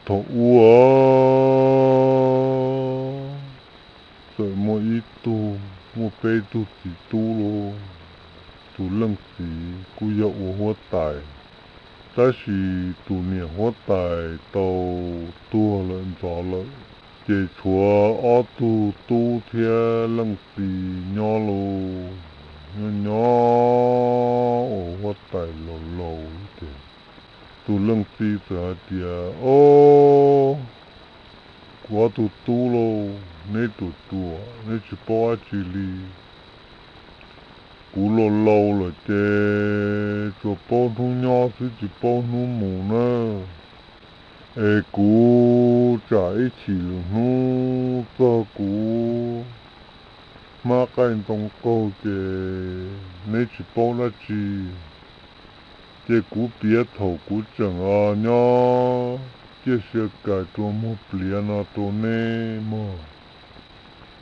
Thaum ub txawm muaj ib tug, muaj peb tug txiv tub lauj. Tus leej txiv kuj yog ua huab tais, tab sis tus niam huab tais tau tuag lawm ntxov lawm, ces tshuav ob tug tub thiab leej txiv nyob lauj. Nyob nyob ua huab tais laus laus ces tus leej txiv txawm hais tias, Ob, kuv ob tug tub lauj, neb ruam ruam, neb tsis paub dab tsi li. Kuv laus laus lawm ces tsuas paub hnub nyob xwb tsis paub hnub mus na. Es kuv tsam ib chim lwm hnub txog kuv hmab qaij ntoo qaug ces neb tsis paub dab tsi. Ces kuv piav thaum kuv tseem nyob ciaj sia kais rua muag pliav no rau neb mog.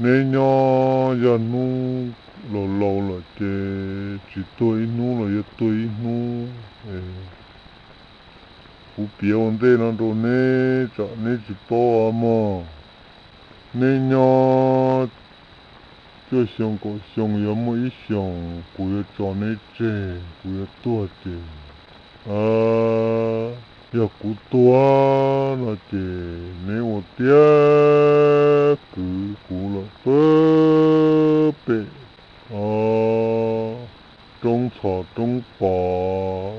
Neb nyob yog hnub laus laus lawm ces tsis tuag ib hnub los yuav tuag ib hnub. Kuv piav ua ntej no rau neb tsam neb tsis paub os mog. Neb nyob cuaj xyoo kaum xyoo yuav muaj ib xyoos kuv yuav tso neb tseg, kuv yuav tuag ces, yog kuv tuag no ces neb ua tiag kwv kuv lawm pag pem roob ntxhov roob pos,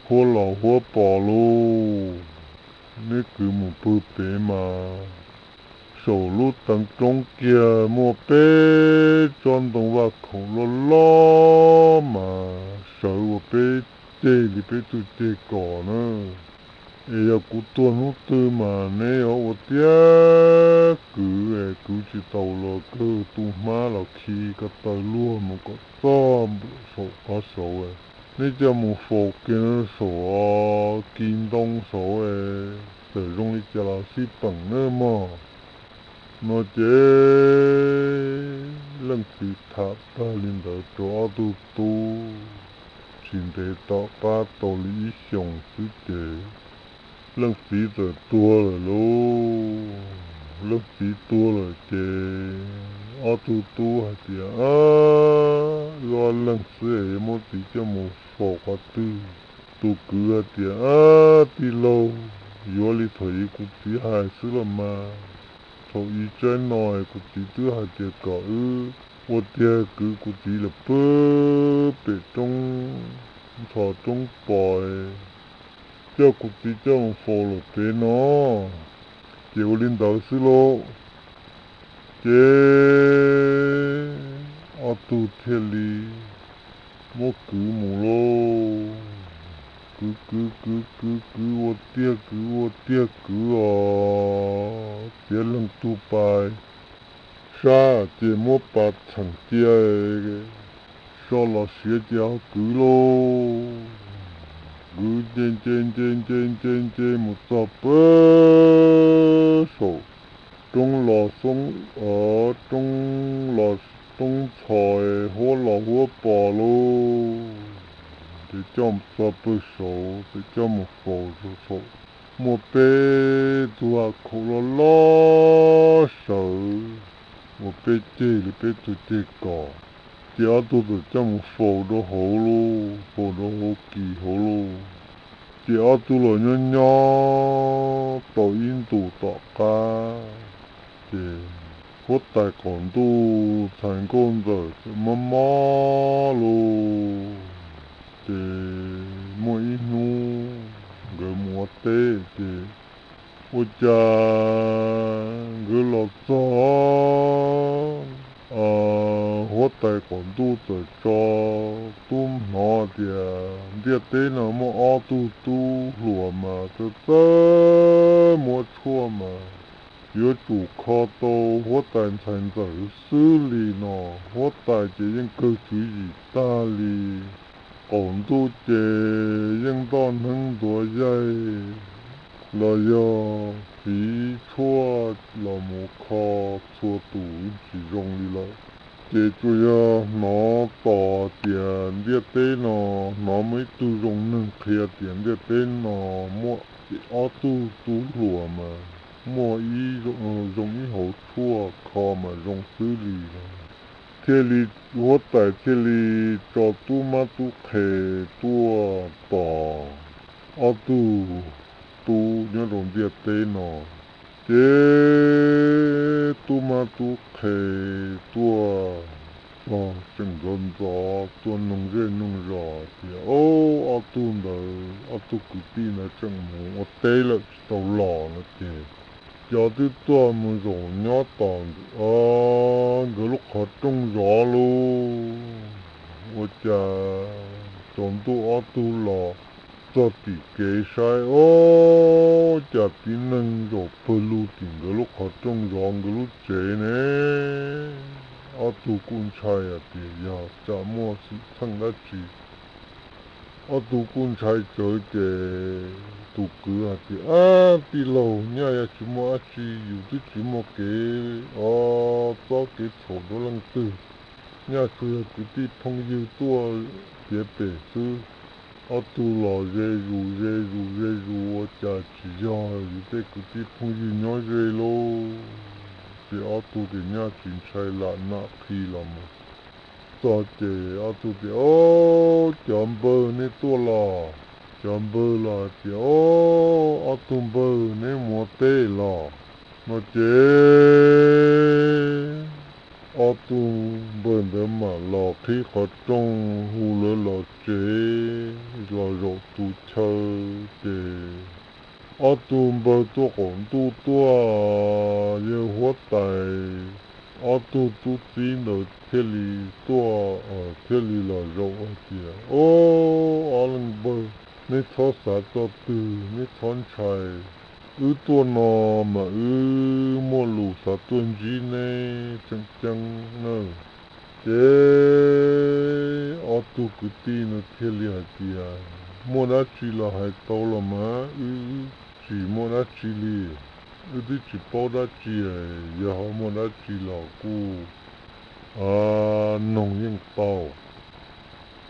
huab los huab pos lauj. Neb kwv mus pag pem mas saum lub teev roob kiag muaj peb tsob ntoo vaj khaum loj loj mas sawv ua peb ceg li peb tug ceg kos na. Es yog kuv tuag hnub twg mas neb yuav ua tiag kwv es kwv tsis tau los kawg tu hmab los khi ko taw luag mus kom txog saum qhov saud. Neb coj mus faus kiag saum kis ntoo saud, txawm zoo li cas los sib peem nawb mog. No ces leej txiv tham tag li ntawd rau ob tug tub, tsis ntev tom qab tau li ib xyoos xwb ces leej txiv txawm tuag lawm lauj. Leej txiv tuag lawm ces ob tug tub hais tias, Wb ob leeg xwb es yuav muab txiv coj mus faus qhov twg? Tus kwv hais tias, Tij laug, yuav li thaum ub kuv txiv hais xwb los mas. Thaum ub tsaib no kuv txiv twb hais tias kom wb ua tiag kwv kuv txiv lawm pag pem roob ntxhov roob pos, coj kuv txiv coj mus faus lawm pem no, ces ua li ntawd xwb lauj. Ces ob tug thiaj li muab kwv mus lauj. Kwv kwv kwv kwv kwv ua tiag kwv ua tiag kwv os, txiav leej tug pas sab ces muab pas txheem cia, so los siav ces ho kwv lauj. Kwv nce nce nce nce nce nce mus txog pag saum roob los xoob, roob los roob ntxhov, huab los huab pos lauj. Ces coj txog pag saud ces coj mus faus saum, muaj peb tug vaj khaum loj loj sawv ua peb ceg li peb tug ceg kos. Ces ob tug txawm coj mus faus rau hauv lauj, faus rau hauv kis hauv lauj. Ces ob tug los nyob nyob tau ib ntus tom qab, ces huab tais qaum ntuj ntxhais nkauj ntxawm txawm mob mob lauj. Ces muaj ib hnub nkawd mus ua teb ces ua cas nkawd los txog, huab tais qaum ntuj txawm tso tub hnov tias ntiaj teb no muaj ob tug tub hluas mas txawj txawj muab tshuaj mas yuav tsum kho tau huab tais ntxhais ntxawm xwb li no. Huab tais ces yeej kawg tswv yim tag li. Qaum ntuj ces yeej ntoj hneeb ntuav yaig los yog fiv tshuaj los mus kho txhua tus tsis zoo li lawm. Ces tsuas yog hnov tos tias ntiaj teb no, hnov muaj ib tug zoo neeg qhia tias ntiaj teb no muaj ob tug tub hluas mas muaj ib zoo ib hauv tshuaj kho mas zoo xwb li. Thiaj li huab tais thiaj li tso tub mab tub qhe tuaj tos ob tug tub nyob rau ntiaj teb no. Ces tub mab tub qhe tuaj txog tseem ntxov ntxov tuaj noog zej noog zos tias, Ob tug ntawd, ob tug kwv tij ntawd tseem mus ua teb lawm tsis tau los no ces, cov twb tuaj mus zaum nyob tom nkawd lub qhov rooj zov lauj. Ua cas tsaus ntuj ob tug los txog tim kev saib, ob, cas tib neeg zaum pawg lug tim nkawd lub qhov rooj zov nkawd lub tsev ne. Ob tug kuj ntshai hais tias yog tsam muaj xwm txheej dab tsi. Ob tug kuj ntshai tsawv ces tus kwv hais tias, Ab, tij laug, nyaj yog tsis muaj dab tsi, yus twb tsis muaj kev o txob kev txhaum rau leej twg. Nyaj tsuas yog kwv tij phooj ywg tuaj piav pem xwb. Ob tug los ze zus ze zus ze zus ua cas tsis yog yus tej kwv tij phooj ywg nyob ze lauj. Ces ob tug ces nyaj tsis ntshai lam nam qhi los mus txog ces ob tug tias, Ob, cov npawg, nej tuaj los? Cov npawg los tias, Ob, ob tug npawg, neb mus ua teb los? No ces ob tug npawg ntawd mam los qhib qhov rooj hu lawv los tsev los zaum tus chaw ces ob tug npawg tuaj qaum ntuj tuaj, yawg huab tais ob tug tub txib ntawd thiaj li tuaj, thiaj li los zaum hais tias, Ob, ob leej npawg, neb txhob xav txog twg, neb txhob ntshai. Wb tuaj no mas wb muaj lus xav tuaj ntsib neb tseem ceeb na. Ces ob tug kwv tij no thiaj li hais tias, Muaj dab tsi los hais tau los mas, wb tsis muaj dab tsi li. Wb twb tsis paub dab tsi, yog ho muaj dab tsi los kuj noog yeej tau.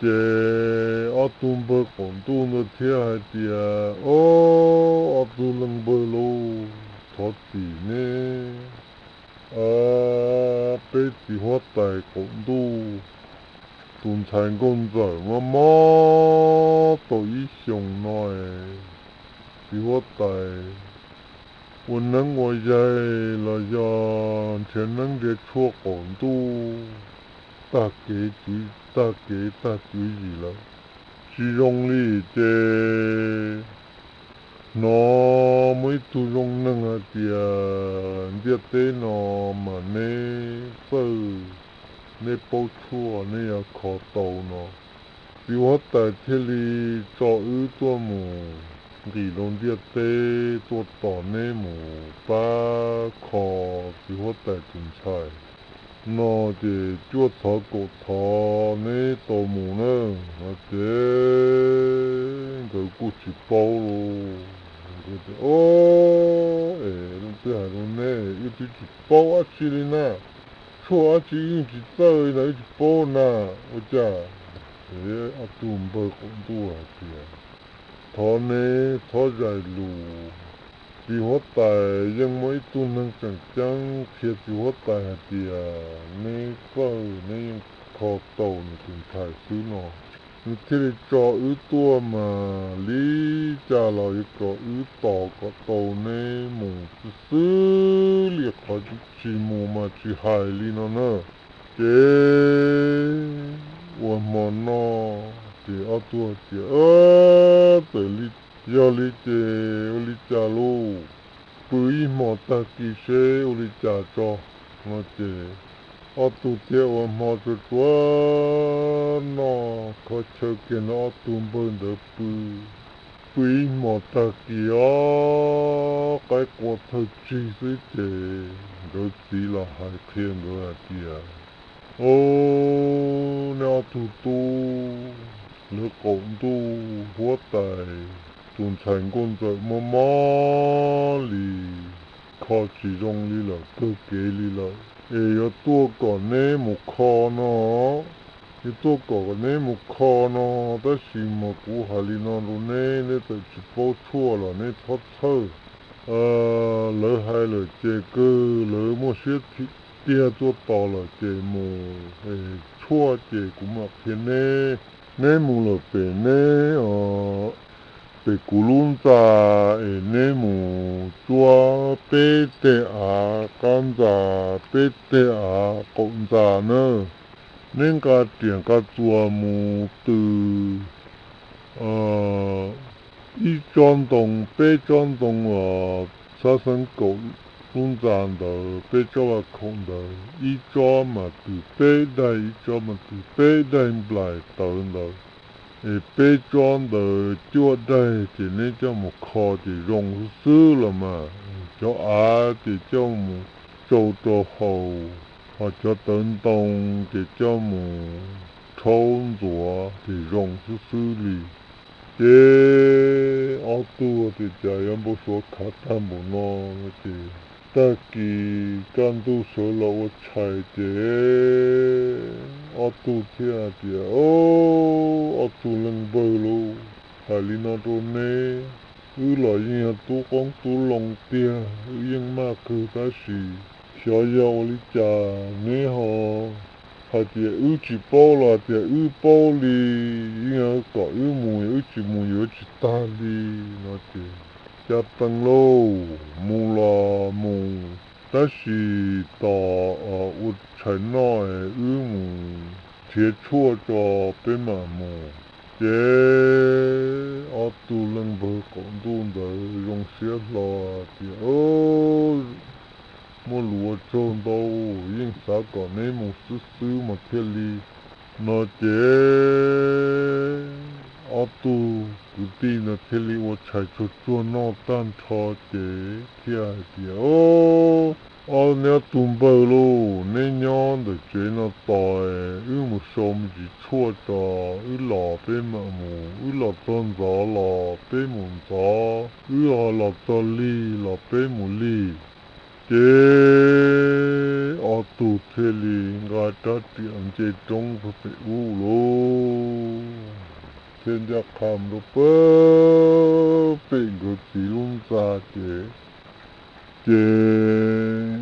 Ces ob tug npawg qaum ntuj ntawd thiaj hais tias, Ob, ob tug leej npawg lauj, thov txim neb. Peb txiv huab tais qaum ntuj tus ntxhais nkauj ntxawm mob mob tau ib xyoos no, txiv huab tais ua neeb ua yaig los yog nrhiav neeb nrhiav tshuaj qaum ntuj tag kev, tag kev tag tswv yim lawm, tsis zoo li. Ces hnov muaj ib tug zoo neeg hais tias ntiaj teb no mas neb txawj, neb paub tshuaj, neb yuav kho tau no. Txiv huab tais thiaj li tso wb tuaj mus nqis rau ntiaj teb tuaj tos neb mus pab kho txiv huab tais tus ntxhais no, ces cuaj thov kaum thov neb tau mus na. No ces nkawd kuj tsis paub lauj. Ob, leej twg hais rau neb, wb twb tsis paub dab tsi li na. Tshuaj dab tsi wb tsis txawj li na, wb tsis paub na. Ua cas? Ob tug npawg qaum ntuj hais tias, Thov neb txhob zais lus. Txiv huab tais yeej muaj ib tug neeg tseem ceeb qhia txiv huab tais hais tias neb txawj, neb yeej kho tau nws tus ntxhais xwb no. Nws thiaj li tso wb tuaj mas li cas los yuav kom wb tos kom tau neb mus xwb xwb li, qhov tsis mus mas tsis hais li no na. Ces ua hmo noj ces ob tug tias, Txawm li, yog li ces ua li cas lauj? Pw ib hmos tag kis seb ua li cas tso. No ces ob tug thiaj ua hmo tsuag tsuag noj kho chaw kiag no ob tug npawg ntawd pw. Pw ib hmos tag kis os, qaib qua thawj tsig xwb ces nkawd txiv los hais qhia nkawd hais tias, Ob, neb ob tug tub, lawv qaum ntuj huab tais tus ntxhais nkauj ntxawm mob mob li, kho tsis zoo li lawm, kawg kev li lawm, es yuav tuaj kom neb mus kho no, yuav tuaj kom neb mus kho no, tab sis mas kuv hais li no rau neb, neb txawm tsis paub tshuaj los neb txhob txhawj. Lawv hais lawm ces kawg lawv muaj siab tiag tuaj tos lawm ces mus, es tshuaj ces kuv mam qhia neb. Neb mus lawm pem neb, pem kuv lub ntxa, es neb mus tsuab peb teg av qab ntxa, peb teg av qaum ntxa na. Neb nqa riam nqa txuas mus tws ib tsob ntoo, peb tsob ntoo, xab xeeb kaum lub ntxa ntawd, peb tsob vaj khaum ntawd, ib tsob mas tws peb daim, ib tsob mas tws peb daim nplaim tawv ntawd, es peb tsob ntawd cuaj daim ces neb coj mus kho ces zoo xwb xwb los mas. Cov av ces coj mus tsau rau haus, ho cov tawv ntoo ces coj mus rhaub ntxuav ces zoo xwb xwb li. Ces ob tug tias cas yuav npau suav khav tag npaum no, ces tag kis kaj ntug sawv los ua tshais ces ob tug thiaj tias, Ob tug leej npawg lauj, hais li no rau neb, wb los yeej yog tub qoob tub loo tiag, wb yeej maj kawg tab sis xyov yog ua li cas neb ho hais tias wb tsis paub los hais tias wb paub li, yeej kom wb mus, wb tsis mus yuav tsis tag li no ces, Cas pees lauj, mus los mus, tab sis tos ua tshais noj wb mus nrhiav tshuaj tso peb mam mus. Ces ob tug leej npawg qaum ntuj ntawd zoo siab hlo tias, Muaj lus ua tsaug ntau, yeej xav kom neb mus xwb xwb mas thiaj li no ces ob tug kwv tij no thiaj li ua tshais tsuag tsuag noj tag nrho ces thiaj hais tias, Ob, neb ob tug npawg lauj, neb nyob ntawm tsev no tos, wb mus sau me ntsis tshuaj tso, wb los peb mam mus, wb los txog ntxov los peb mus ntxov, wb ho los txog lig los peb mus lig. Ces ob tug thiaj li nqa rab riam nce roob txog pem ub lauj, thiaj ncaj qha mus rau pem nkawd txiv lub ntxa ces, ces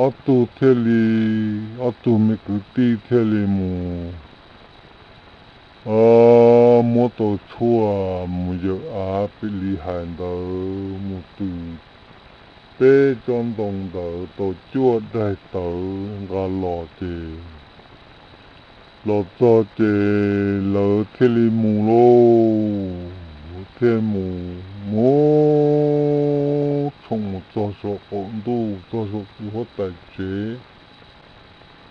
ob tug thiaj li, ob tug me kwv tij thiaj li mus muab tau tshuaj mus yawm av pem li hais ntawd mus tws peb tsob ntoo ntawd tau cuaj daig tawv nqa los ces los txog ces lawv thiaj li mus lauj, thiaj mus mus tshoom mus txog saum qaum ntuj, txog saum txiv huab tais tsev.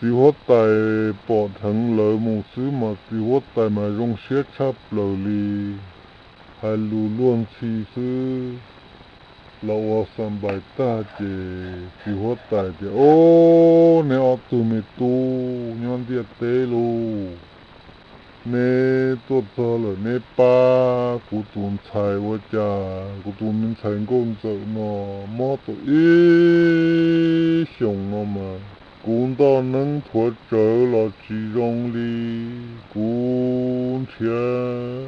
Txiv huab tais pom dheev lawv mus xwb mas txiv huab tais mas zoo siab tshaj plaws li, hais lus luag ntxhi xwb los ua xa npais tag ces txiv huab tais tias, Ob, neb ob tug me tub nyob ntiaj teb lauj, neb tuaj txog lawm neb pab kuv tus ntxhais ua cas kuv tus me ntxhais nkauj ntxawm no mob tau ib xyoos no mas kuv ntoj neeb thuav tsawv los tsis zoo li, kuv nrhiav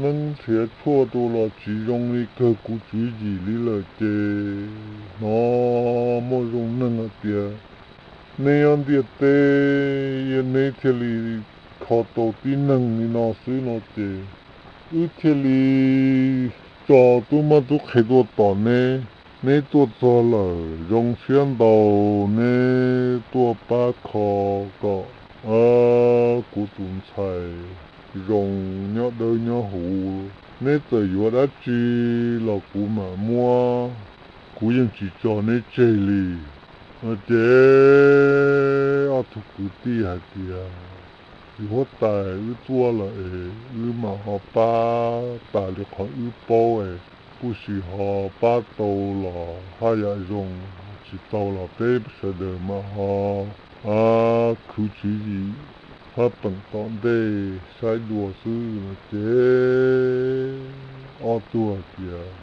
neeb nrhiav tshuaj rau los tsis zoo li kawg kuv tswv yim li lawm ces hnov muaj zoo neeg hais tias neb nyob ntiaj teb, neb thiaj li kho tau tib neeg li no xwb no ces wb thiaj li tso tub mab tub qhe tuaj tos neb. Neb tuaj txog lawm zoo siab ntau, neb tuaj pab kho kom kuv tus ntxhais zoo nyob dawb nyob huv. Neb txawm yuav dab tsi los kuv mam muab, kuv yeej tsis tso neb tseg li. Ces ob tug kwv tij hais tias, Txiv huab tais, wb tuaj lawm es wb mam ho pab tas li qhov wb paub es kuj sim ho pab tau los haj yam zoo, tsis tau los peb sawv daws mam ho khwv tswv yim hab peem tom ntej saib dua xwb no ces ob tug hais tias,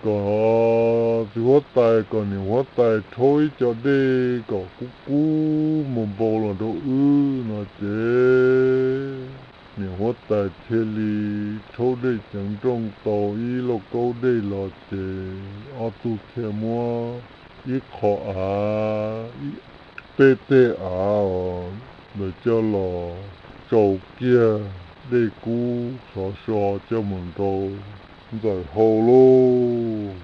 kom txiv huab tais kom niam huab tais rhaub ib co dej kom kub kub npau npau los rau wb no ces niam huab tais thiaj li rhaub dej ceev nrooj tau ib lauj kaub dej los ces ob tug thiaj muab ib qho av, peb teg av ntawd coj los tsau kiag dej kub sov so coj mus rau Ntxawm haus lauj.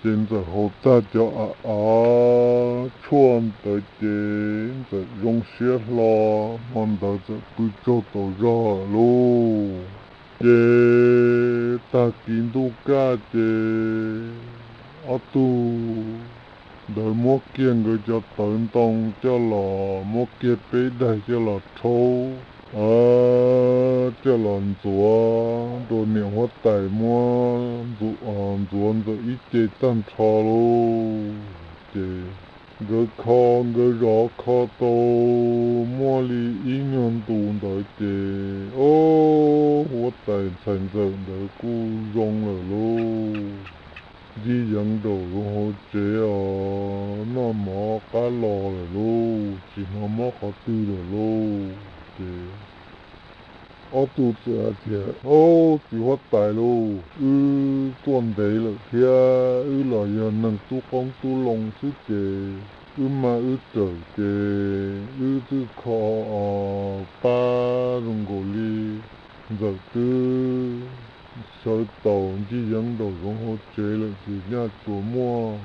Ces Ntxawm haus tag cov av tshuaj ntawd ces Ntxawm zoo siab hlo, hmo ntawd txawm pw tsaug tau zog lauj. Ces tag kis ntuj kaj ces ob tug ntawd muab kiag nkawd cov tawv ntoo coj los, muab kiag peb daig coj los rhaub, coj los ntxuav rau niam huab tais muab ntxuav Ntxawm ib ce tag nrho lauj. Ces nkawd kho, nkawd zov kho tau muaj li ib nyuag ntu ntawd ces ob huab tais ntxhais Ntxawm ntawd kuj zoo lawm lauj. Ncig yeev nraum zoov hauv tsev os, noj mov qab los lawm lauj, tsis hnov mob qhov twg lawm lauj. Ces ob tug txawm hais tias, Au, txiv huab tais lauj, wb tuaj ntev lawm thiab wb los yog neeg tub qoob tub loo xwb ces wb maj wb rawm ces wb twb kho pab zoo nkaus li Ntxawm twb sawv tau ncig yeev nraum zoov hauv tsev lawm ces nyaj tsuas muaj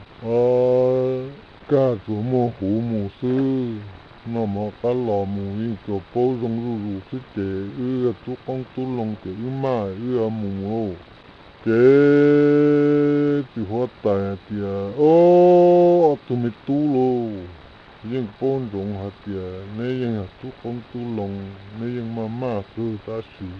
kaj tsuas muaj huv mus xwb, noj mov qab los mus yeej tsuas paub zoo zuj zus xwb ces wb yog tub qoob tub loo ces wb maj wb yuav mus lauj. Ces txiv huab tais hais tias, Au, ob tug me tub lauj, yeej paub ntsoov hais tias neb yeej yog tub qoob tub loo, neb yeej maj maj kawg tab sis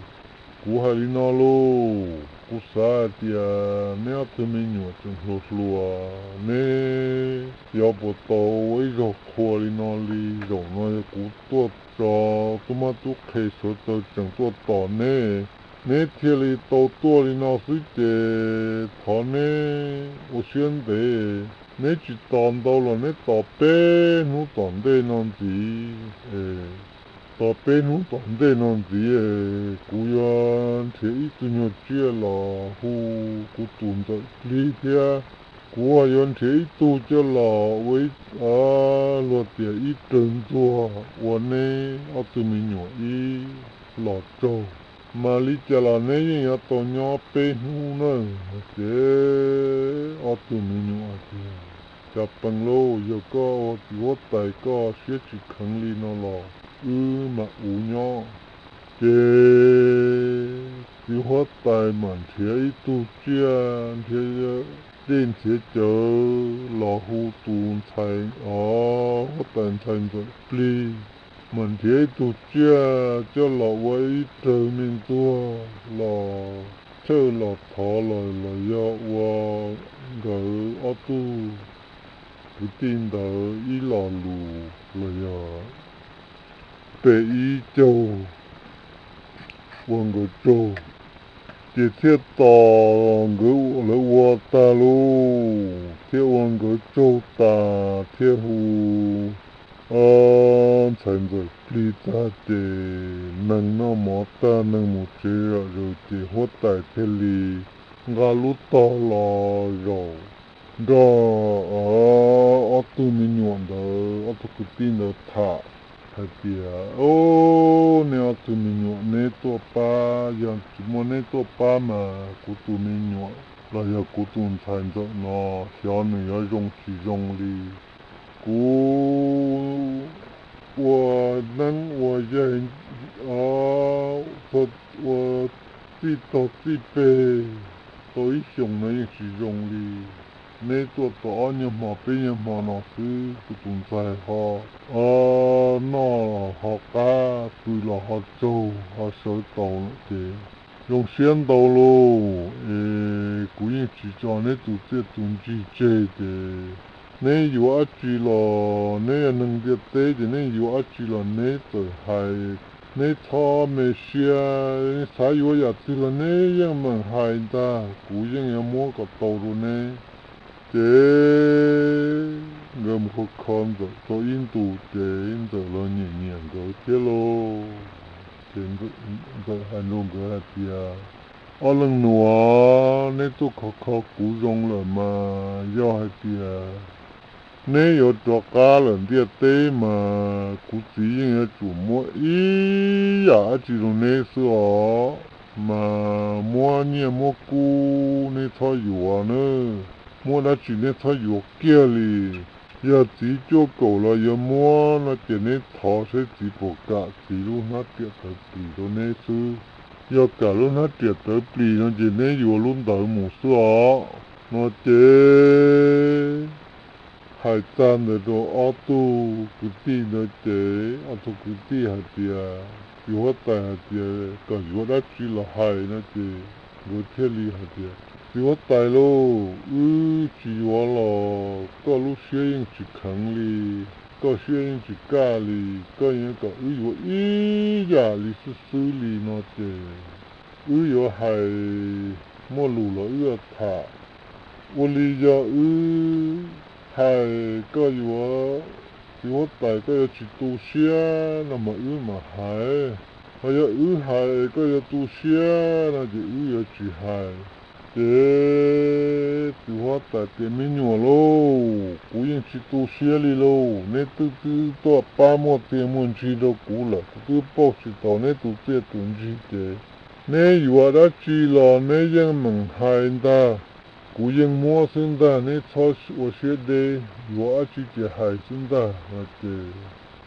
kuv hais li no lauj, kuv xav hais tias neb ob tug me nyuam tseem hluas hluas, neb yuav puas tau ua ib zaug qhua li no li. Zaum no yog kuv tuaj tso tub mab tub qhe sawv daws tseem tuaj tos neb, neb thiaj li tau tuaj li no xwb ces thov neb ua siab ntev, neb tsis tos ntau los neb tos peb hnub tom ntej no ntxiv. Tos peb hnub tom ntej no ntxiv kuv yuav nrhiav ib tug nyuag tsiaj los hu kuv tus ntxawm plig thiab kuv yuav nrhiav ib tug coj los ua ib, luag tias ib rawg ntxuag ua neb ob tug me nyuam ib los tsaug. Mas li cas los neb yeej yuav tau nyob peb hnub na. Ces ob tug me nyuam hais tias, Cas pees lauj, yog koj ua txiv huab tais koj siab tsis kheev li no los wb mam ua nyob. Ces txiv huab tais mam nrhiav ib tug tsiaj, nrhiav dej nrhiav cawv los hu tus ntxhais, o, huab tais ntxhais ntxawm plig, mas nrhiav ib tug tsiaj coj los ua ib rawg me ntxuag los chawj los thov los los yog ua nkawd ob tug kwv tij ntawd ib lo lus los yog pe ib caug ua nkawd tsaug. Ces thiaj tos nkawd lawv ua tag lauj, thiaj ua nkawd tsaug tas thiaj hu ntxhais ntxawm plig tag ces neeg noj mov tag neeg mus tsev zom zaws ces huab tais thiaj li nqa lub tog los zaum nrog ob tug me nyuam ntawd, ob tug kwv tij ntawd tham hais tias, Au, neb ob tug me nyuam neb tuaj pab, yog tsis muaj neb tuaj pab mas kuv tus me nyuam los yog kuv tus ntxhais ntxawm no xyov nws yuav zoo tsis zoo li. Kuv ua neeb ua yaig, ua txij tog txij peg tau ib xyoos no yeej tsis zoo li. Neb tuaj tau ob nyuag hmo peb nyuag hmo no xwb kuv tus ntxhais ho noj los ho qab, pw los ho tsaug ho sawv tau lawm ces zoo siab ntau lauj. Es kuv yeej tsis tso neb tus txiaj tus ntsig tseg ces neb yuav dab tsi los neb yog neeg ntiaj teb ces neb yuav dab tsi los neb txawm hais neb txhob me siab, neb xav yuav yam twg los neb yeej meem hais ntag, kuv yeej yuav muab kom tau rau neb. Ces nkawd mus kho kho Ntxawm tau ib ntus ces Ntxawm los nyiam nyiam nkawd thiab lauj. Ces Ntxawm hais rau nkawd hais tias, ob leej nus, neb tuaj kho kho kuv zoo lawm mas yog hais tias neb yuav rov qab lawm ntiaj teb mas kuv txiv yeej yuav tsum muab ib yam dab tsi rau neb xwb os. Mas muab nyiaj muab kub neb txhob yuav na, muab dab tsi neb txhob yuav kiag li. Yog txiv cuaj kaum los yuav muab no ces neb thov saib txiv puas kam txiv lub hnab riam tawv plis rau neb xwb. Yog kam lub hnab riam tawv plis no ces neb yuav lub ntawd mus xwb os. No ces hais txog ntawd rau ob tug kwv tij ntawd ces ob tug kwv tij hais tias, txiv huab tais hais tias kom yuav dab tsi los hais no ces nkawd thiaj li hais tias, txiv huab tais lauj, wb tsis yuav los koj lub siab yeej tsis kheev li, koj siab yeej tsis kaj li, koj yeej kom wb yuav ib yam li xwb xwb li no ces wb yuav hais muaj lus los wb yuav tham. Ua li yog wb hais koj yuav, txiv huab tais koj yuav tsis tu siab no mas wb mam hais, ho yog wb hais koj yuav tu siab no ces wb yuav tsis hais. Ces txiv huab tais tias, me nyuam lauj, kuv yeej tsis tu siab li lauj, neb twb twb tuaj pab muaj txiaj muaj ntsig rau kuv lawm, kuv twb pauj tsis tau neb tus txiaj tus ntsig ces neb yuav dab tsi los neb yeej meem hais ntag, kuv yeej muab xwb ntag, neb txhob ua siab deb, yuav dab tsi ces hais xwb ntag no ces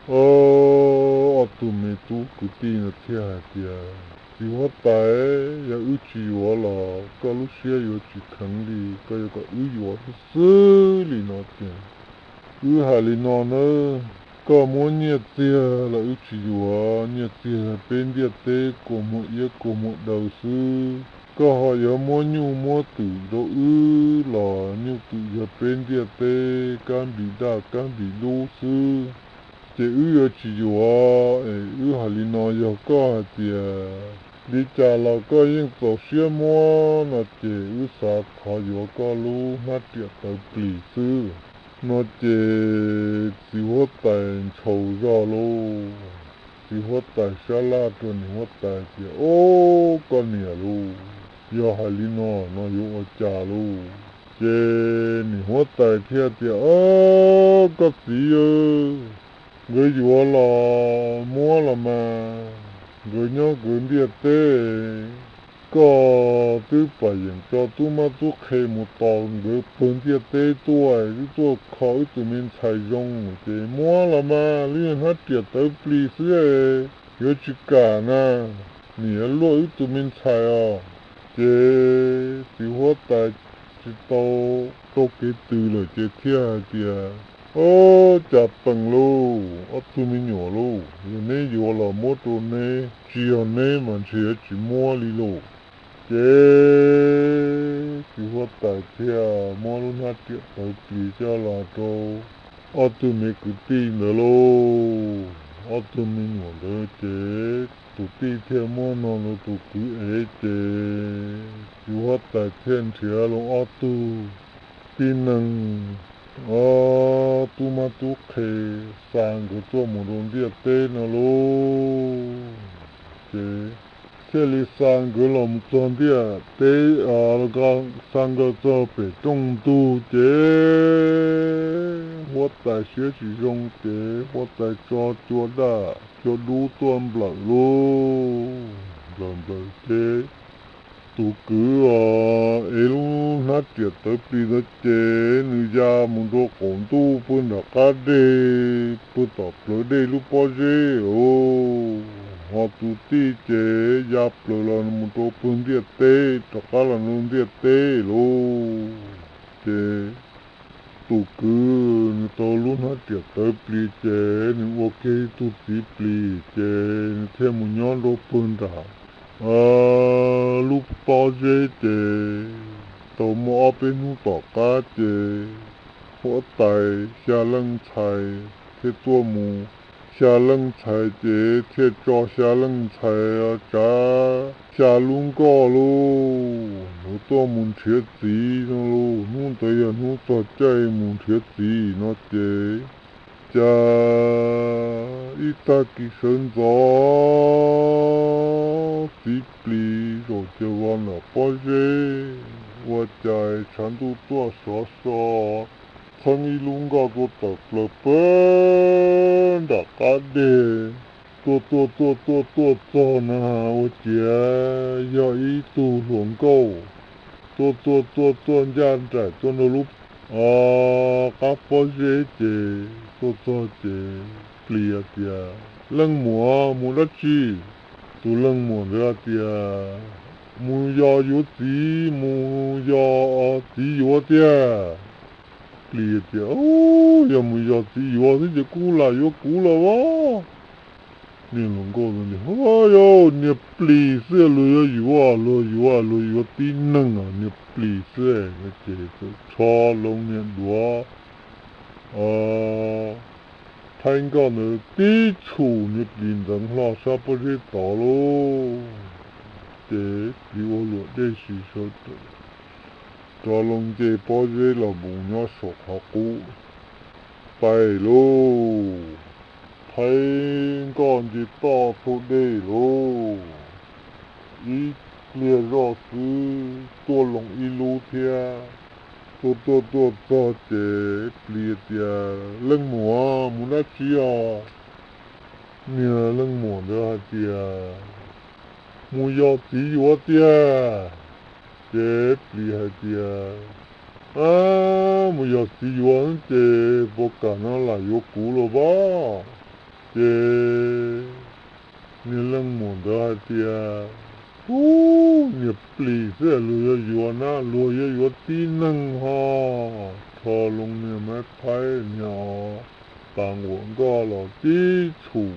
ob tug me tub kwv tij no thiaj hais tias, txiv huab tais, yog wb tsis yuav los koj lub siab yuav tsis kheev li, koj yuav kom wb yuav xwb xwb li no ces wb hais li no nawb, koj muab nyiaj txiag los wb tsis yuav, nyiaj txiag peb ntiaj teb kua muag iab kua muag daw xwb, koj ho yuav muab nyuj muab twm rau wb los nyuj twm yog peb ntiaj teb kab npis daj kab npis dub xwb, ces wb yuav tsis yuav. Es wb hais li no, yog koj hais tias li cas los koj yeej txaus siab muab no ces wb xav thov yuav koj lub hnab riam tawv plis xwb no ces txiv huab tais ntshau zog lauj. Txiv huab tais sab laj rau niam huab tais tias, ob, koj niam lauj, yog hais li no no yuav ua cas lauj? Ces niam huab tais thiaj tias, ob, koj txiv, nkawd yuav los muab los mas, nkawd nyob nkawd ntiaj teb, koj twb pam yeem tso tub mab tub qhe mus tos nkawd pawg ntiaj teb tuaj, twb tuaj kho wb tus me ntxhais zoo ces muab los mas, lub hnab riam tawv plis xwb, yuav tsis kam na, nim yuav luaj wb tus me ntxhais os. Ces txiv huab tais tsis tau, tau kev twg lawm ces thiaj hais tias, ob, cas peem lauj, ob tug me nyuam lauj, yog neb yuav los muab rau neb, tsis yog neb mas ntshe yuav tsis muab li lauj. Ces txiv huab tais thiaj muab lub hnab riam tawv plis coj los rau ob tug me kwv tij ntawd lauj. Ob tug me nyuam ntawd ces tus tij thiaj muab no rau tus kwv ev ces txiv huab tais thiaj nrhiav los ob tug tib neeg, ob, tub mab tub qhe xa nkawd tuaj mus rau ntiaj teb no lauj. Ces thiaj li xa nkawd los mus txog ntiaj teb, xa nkawd txog pem rooj ntug ces huab tais siab tsis zoo ces huab tais tso cua daj cua dub tuaj nplawm lauj. Nplawm nplawm ces tus kwv os ev lub hnab riam tawv plis ntawd ces nws ya mus rau qaum ntuj pw nram qab dej, pw tom plawv dej lub pob zeb lauj. Ho tus tij ces ya plaws los mus rau pawg ntiaj teb, rov qab los rau ntiaj teb lauj. Ces tus kwv nws tau lub hnab riam tawv plis ces nws ua kiag ib tug txiv plis ces nws thiaj mus nyob rau pawg nram lub pob zeb ces tau muaj ob peb hnub tom qab ces huab tais xya leej ntxhais thiaj tuaj mus xya leej ntxhais ces thiaj tso xya leej ntxhais tsav xya lub nkoj lauj, yuav tuaj mus nrhiav txiv no lauj. Hnub ntawd yog hnub txog caij mus nrhiav txiv no ces, cas ib tag kis sawv ntxov txiv plis zaum cog vos ntawm pob zeb, ua cas tshav ntuj tuaj sov so, txheeb ib lub nkoj tuaj tawm plaws pag nram qab deg, tuaj tuaj tuaj tuaj tuaj txog na, ua ciav yog ib tug hluas nkauj tuaj tuaj tuaj tuaj ncaj nraim tuaj nrog lub qab pob zeb ces tuaj txog ces plis hais tias, Leej muam, mus dab tsi? Tus leej muam ntawd hais tias, Mus yos yuav txiv, mus yos txiv yuav tiag. Plis tias, Yog mus yos txiv yuav xwb ces kuj lam yuav kuv los as. Niag hluas nkauj, Yog niag plis xwb luag yuav yuav, luag yuav luag yuav tib neeg, niag plis xwb. Ces txawm rho loo niag duav thaib nkoj ntawd tib tshum, niag plis ntxeev hlo sab pob zeb tod lauj. Ces plis ua luam dej si sawv rov loo nce pob zeb los mus nyob saum qhov qub pais lauj. Thaib nkoj nce toj thauj dej lauj. Ib pliag zoj xwb tuaj loo ib lub thiab. Tuaj tuaj tuaj txog ces plis tias, Leej muam, mus dab tsi os? Niag leej muam ntawd hais tias, Mus yos txiv yuav tiag. Ces plis hais tias, Mus yos txiv yuav ces puas kam no lam yuav kuv los as? Ces niag leej muam ntawd hais tias, Ub, niag plis xwb luag yuav yuav na, luag yuav yuav tib neeg ho. Rho loo niag mab thaib niag os, tas nquam nkoj los tib tshum,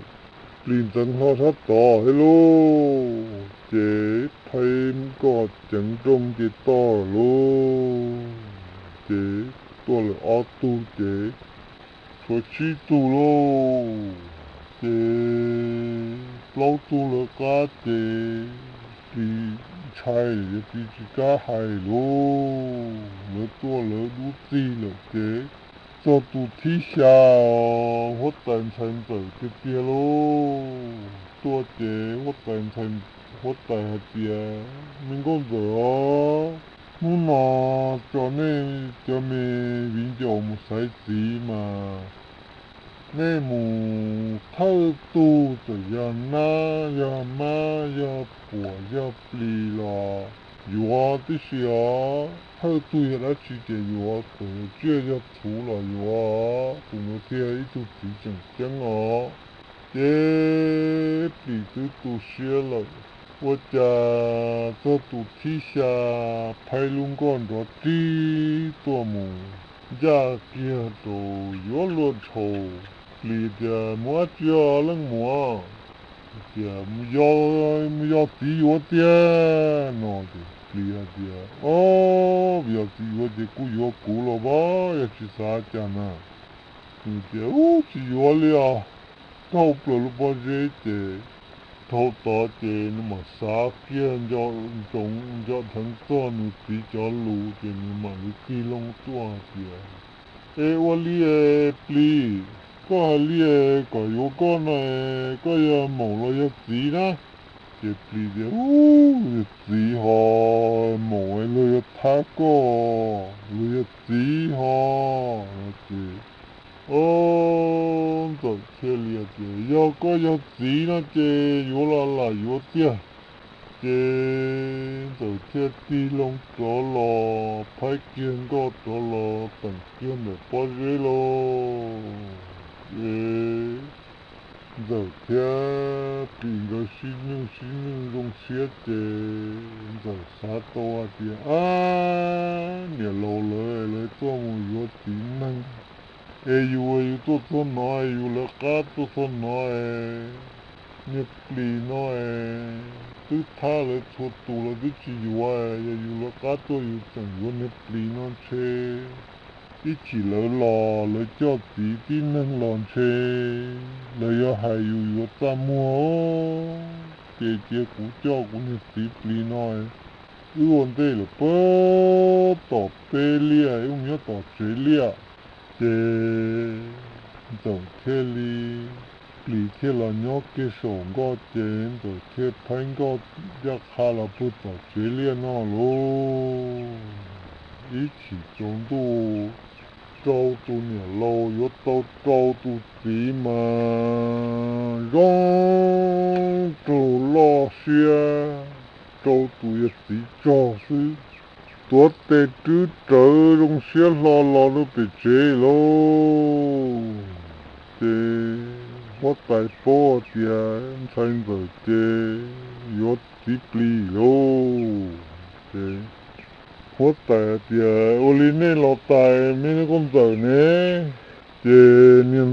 plis ntxeev hlo sab tod thiab lauj. Ces thaib nkoj ceev nrooj nce toj lawm lauj. Ces tuaj lawm ob tug ces tshuav tsib tug lauj. Ces plaub tug lawv qab ces plis ntshai, plis tsis kam hais lauj. Lawv tuaj lawv dub txig lawm ces txog tus thib xya, huab tais ntxhais ntxawm tiag tiag lauj. Tuaj ces huab tais ntxhais, huab tais hais tias, Me nkauj ntxawm os, hnub no tso nej cov me viv ncaus mus xaiv txiv mas nej mus thawj tug txawm yog nab yog mab yog puam yog plis los yuav tib si os. Thawj tug yog dab tsi ces yuav, txawm yog tsiaj yog txhuv los yuav, tus ntawd thiaj yog ib tug txiv tseem ceeb os. Ces plis twb tu siab lawm, ua cas txog tus thib xya, phaib lub nkoj nrov rib tuaj mus ncaj kiag rau yuav luag dhau. Plis tias, Mus dab tsi os leej muam? Tias, Mus yos txiv yuav tiag no. Ces plis hais tias, Ob, yog txiv yuav ces kuj yuav kuv los as, yog tsis xav cas na. Nws tias, Ub, tsis yuav li os. Taug plaws lub pob zeb ces dhau tod ces nws mam xav kiag nco, nco dheev txog nws txiv cov lus ces nws mam li tig loo tuaj hais tias, Es ua li es plis, koj hais li es kom yuav koj no es koj yog maum los yog txiv na? Ces plis tias, Ub, yog txiv ho, maum luag yuav thab koj, luag yog txiv ho. Ces, o, ntxawm thiaj li tias, Yog koj yog txiv no ces yuav los lam yuav tiag. Ces ntxawm thiaj tig loo rov los, phaib kiag nkoj rov los teem kiag ntawm pob zeb lauj. Ces ntxawm thiab plis nkawd sib nwj sib nwj zoo siab ces ntxawm xav tau hais tias, Ab, niam laus lawv, lawv tuaj mus yuav txiv neeg es yus, yus tuaj txog no, yus lawv qab tuaj txog no es niag plis no es twb thab lawv txhua tus lawv twb tsis yuav, yog yus lawv qab tuaj yus tseem yuav niag plis no ntshe Ib chim lawv los lawv coj txiv tib neeg los ntshe lawv yuav hais yus yuav txaj muag, ces cia kuv coj kuv niag txiv plis no, wb ua ntej lawm puag tom peb liaj, wb mus nyob tom tsev liaj. Ces Ntxawm thiaj li, plis thiaj los nyob kiag saum nkoj ces Ntxawm thiaj phaib nkoj ncaj qha los puag tom tsev liaj no lauj. Ib chim tsaus ntuj, rau tus niam laus yuav tau rau tus txiv mas zoo nraug loj siab rau tus yawg txiv tsog xwb. Tuav tes rwb rawv zoo siab hlo los rau pem tsev lauj. Ces huab tais paub tias ntxhais Ntxawm ces yuav txiv plis lauj. Ces huab tais tias, ua li nej los tais me koj Ntxawm ne? Ces niag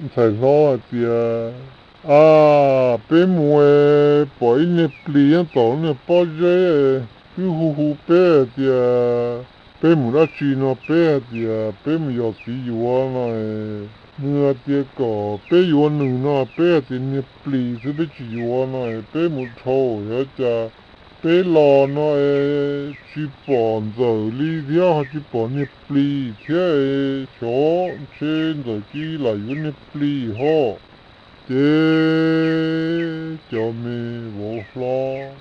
ntxhais hlob hais tias, a, peb mus pom ib niag plis nyob tom niag pob zeb, twb hu hu peb hais tias peb mus dab tsi no, peb hais tias peb mus yos txiv yuav no, nws hais tias kom peb yuav nws no, peb hais tias niag plis xwb peb tsis yuav no, peb mus dhau, yog cas peb los no tsis pom Ntxawm li thiab ho tsis pom niag plis thiab, xyov ntshe Ntxawm cia li lam yuav niag plis ho. Ces cov me vauv hlob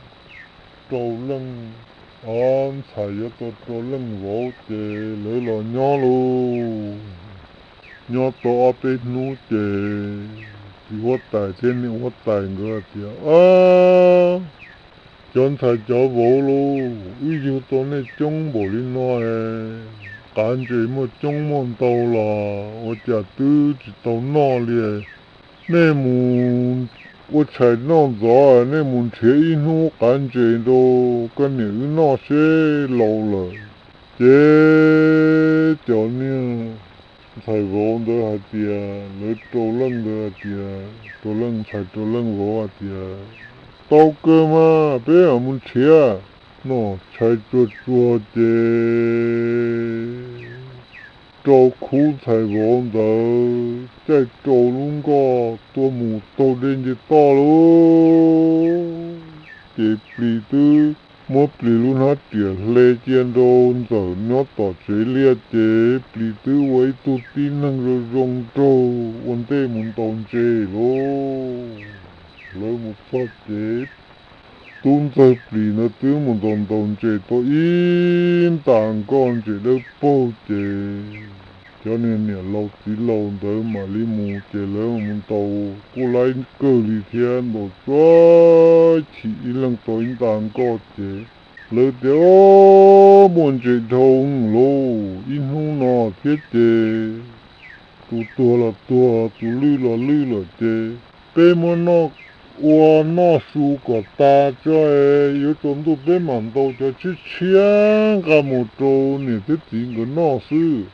rau leej, ob ntxhais yuav tau rau leej vauv ces lawv los nyob lauj. Nyob tau ob peb hnub ces txiv huab tais thiab niam huab tais nkawd tias, cov ntxhais cov vauv lauj, wb yug tau nej coob npaum li no, qav ntses muaj coob muaj ntau los ua cas twb tsis tau noj li. Nej mus ua tshais noj ntxov, nej mus nrhiav ib hnub qav ntses rau koj niam wb noj seb laus lawm. Ces cov niag ntxhais vauv ntawd hais tias, lawv rau leej ntawd hais tias, rau leej ntxhais rau leej vauv hais tias, tau kawg mas peb mam mus nrhiav. Noj tshais tsuag tsuag ces rau khub ntxhais vauv ntawd caij rau lub nkoj tuaj mus taug dej nce toj lauj. Ces plis twb muab plis lub hnab riam hle cia rau Ntxawm nyob tom tsev liaj ces plis twb ua ib tug tib neeg zoo zoo nraug ua ntej mus ntaus ntses lauj. Lawv mus txog ces tub ntxawg plis ntawd twb mus ntaus ntaus ntses tau ib nta nkoj ntses dawb paug ces cov niag niam laus txiv laus ntawd mam li mus ces lawv mus ntaus kuj laib kawg li thiab, ntaus tsuag chim ib leeg tau ib nta nkoj ces lawv tias, o, muaj ntses dhau lauj, ib hnub no thiab ces tus tuag los tuag, tus lwj los lwj lawm ces peb muab noj, ua noj su kom tas tso, yuav tsaus ntuj peb mam ntaus cov tshiab tshiab nqa mus rau niam thiab txiv nkawd noj xwb.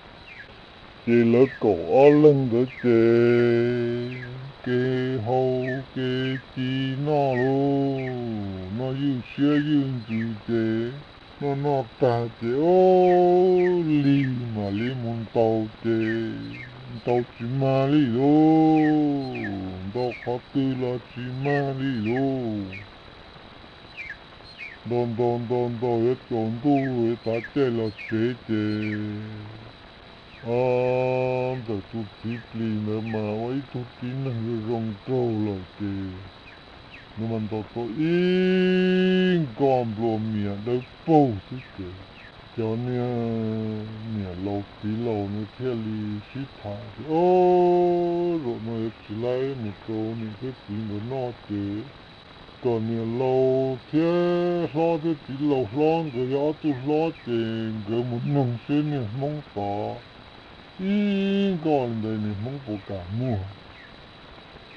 Ces lawv kaum ob leeg ntawd ces kev hau kev ci noj lauj, noj ywj siab ywj ntsws ces noj noj tag ces ua li mam li mus ntaus ces ntaus tsis mag li lauj, ntaus qhov twg los tsis mag li lauj. Ntaus ntaus ntaus ntaus yuav tsaus ntuj yuav tav caij los tsev ces Ntxawm tus txiv plis ntawd mas ua ib tug tib neeg zoo zoo nraug lawm ces nws mas ntaus tau ib nkoj nplua mias dawb paug xwb ces cov niag niam laus txiv laus nws thiaj li sib tham tias, o, zaum no yuav tsis laib mus rau niam thiab txiv nkawd noj ces kom niam laus thiab hlob thiab txiv laus hlob nkawd yog ob tug hlob ces nkawd mus noog seb niag Hmoob tod ib nkoj li ntawd niag Hmoob puas kam muag.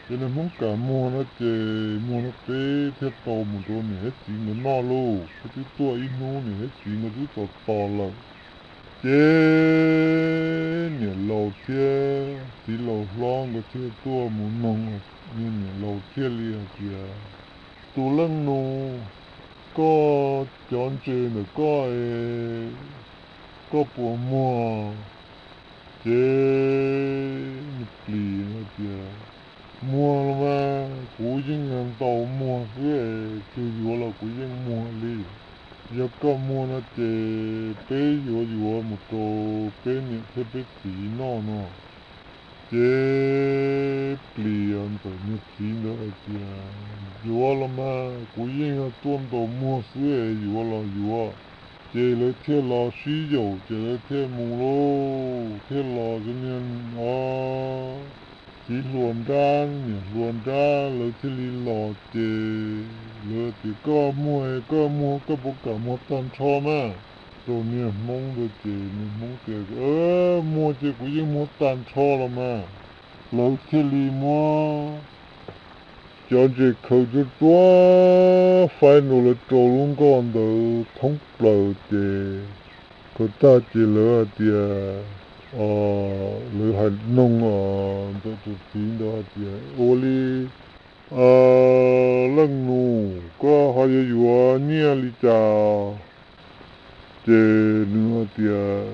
Ces niag Hmoob kam muag no ces muag no peb thiaj tau mus rau niam thiab txiv nkawd noj lauj, peb twb tuaj ib hnub niam thiab txiv nkawd twb tos tos lawm. Ces niam laus thiab txiv laus hlob nkawd thiaj tuaj mus noog niag niam laus thiaj li hais tias, tus leej nus, koj cov ntses ntawm koj, koj puas muag? Ces plis hais tias, muag los mas kuv yeej ntaus muag xwb es, txawm yuav los kuv yeej muag li. Yog koj muag no ces peb yuav yuav mus rau peb niam thiab peb txiv noj no. Ces plis ntxawm niag txiv ntawd hais tias, yuav los mas kuv yeej yog tuaj ntaus muag xwb es, yuav los yuav. Ces lawv thiaj los sib yaum ces lawv thiaj mus lauj, thiaj los rau niag txiv hluas nrab niam hluas nrab lawv thiaj li los ces lawv tias, koj muag, koj muag koj puas kam muag tag nrho mas? Rau niag hmoob ntawd ces niag hmoob tias, muag ces kuv yeej muag tag nrho los mas. Lawv thiaj li muab cov ntses khaws tsuag tsuag faib rau lawv rau lub nkoj ntawd thoob plaws ces khaws tag ces lawv hais tias, lawv hais noog ntxawm tus txiv ntawd hais tias, ua li leej nus, koj ho yuav yuav nyiaj li cas? Ces nws hais tias,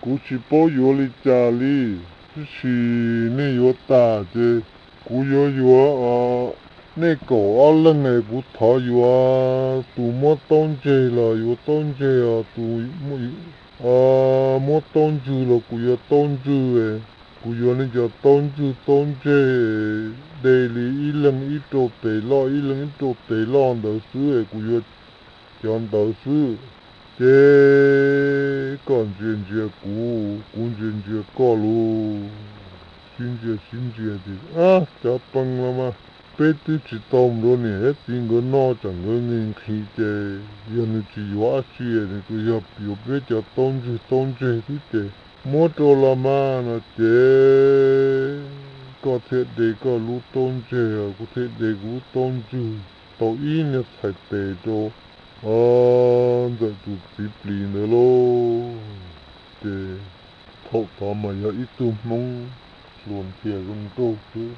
kuv tsis paub yuav li cas li, tab sis nej yuav tas ces kuv yuav yuav nej kaum ob leeg es kuv thov yuav tus muab taub ntseg los yuav taub ntseg os, tus muab taub ntswg los kuv yuav taub ntswg. Kuv yuav nej cov taub ntswg taub ntseg de li ib leeg ib rau pem loj ib leeg ib rau pem loj ntawd xwb es kuv yuav cov ntawd xwb. Ces koj ntsia ntsia kuv, kuv ntsia ntsia koj lauj, sib ntsia sib ntsia ces, ab, cov pees los mas peb twb tsis tau mus rau niam thiab txiv nkawd noj tsam nkawd nqhis nqhis ces yog nws tsis yuav dab tsi, nws tsuas yog yuav peb cov taub ntswg taub ntseg xwb ces muab rau los mas no ces koj thiaj de koj lub taub ntseg, kuv thiaj de kuv lub taub ntswg, tau ib niag txhais tes rau ntxawm tus txiv plis ntawd lauj. Ces thaum tod mas yog ib tug hmoob hluas ntiag zoo nraug xwb.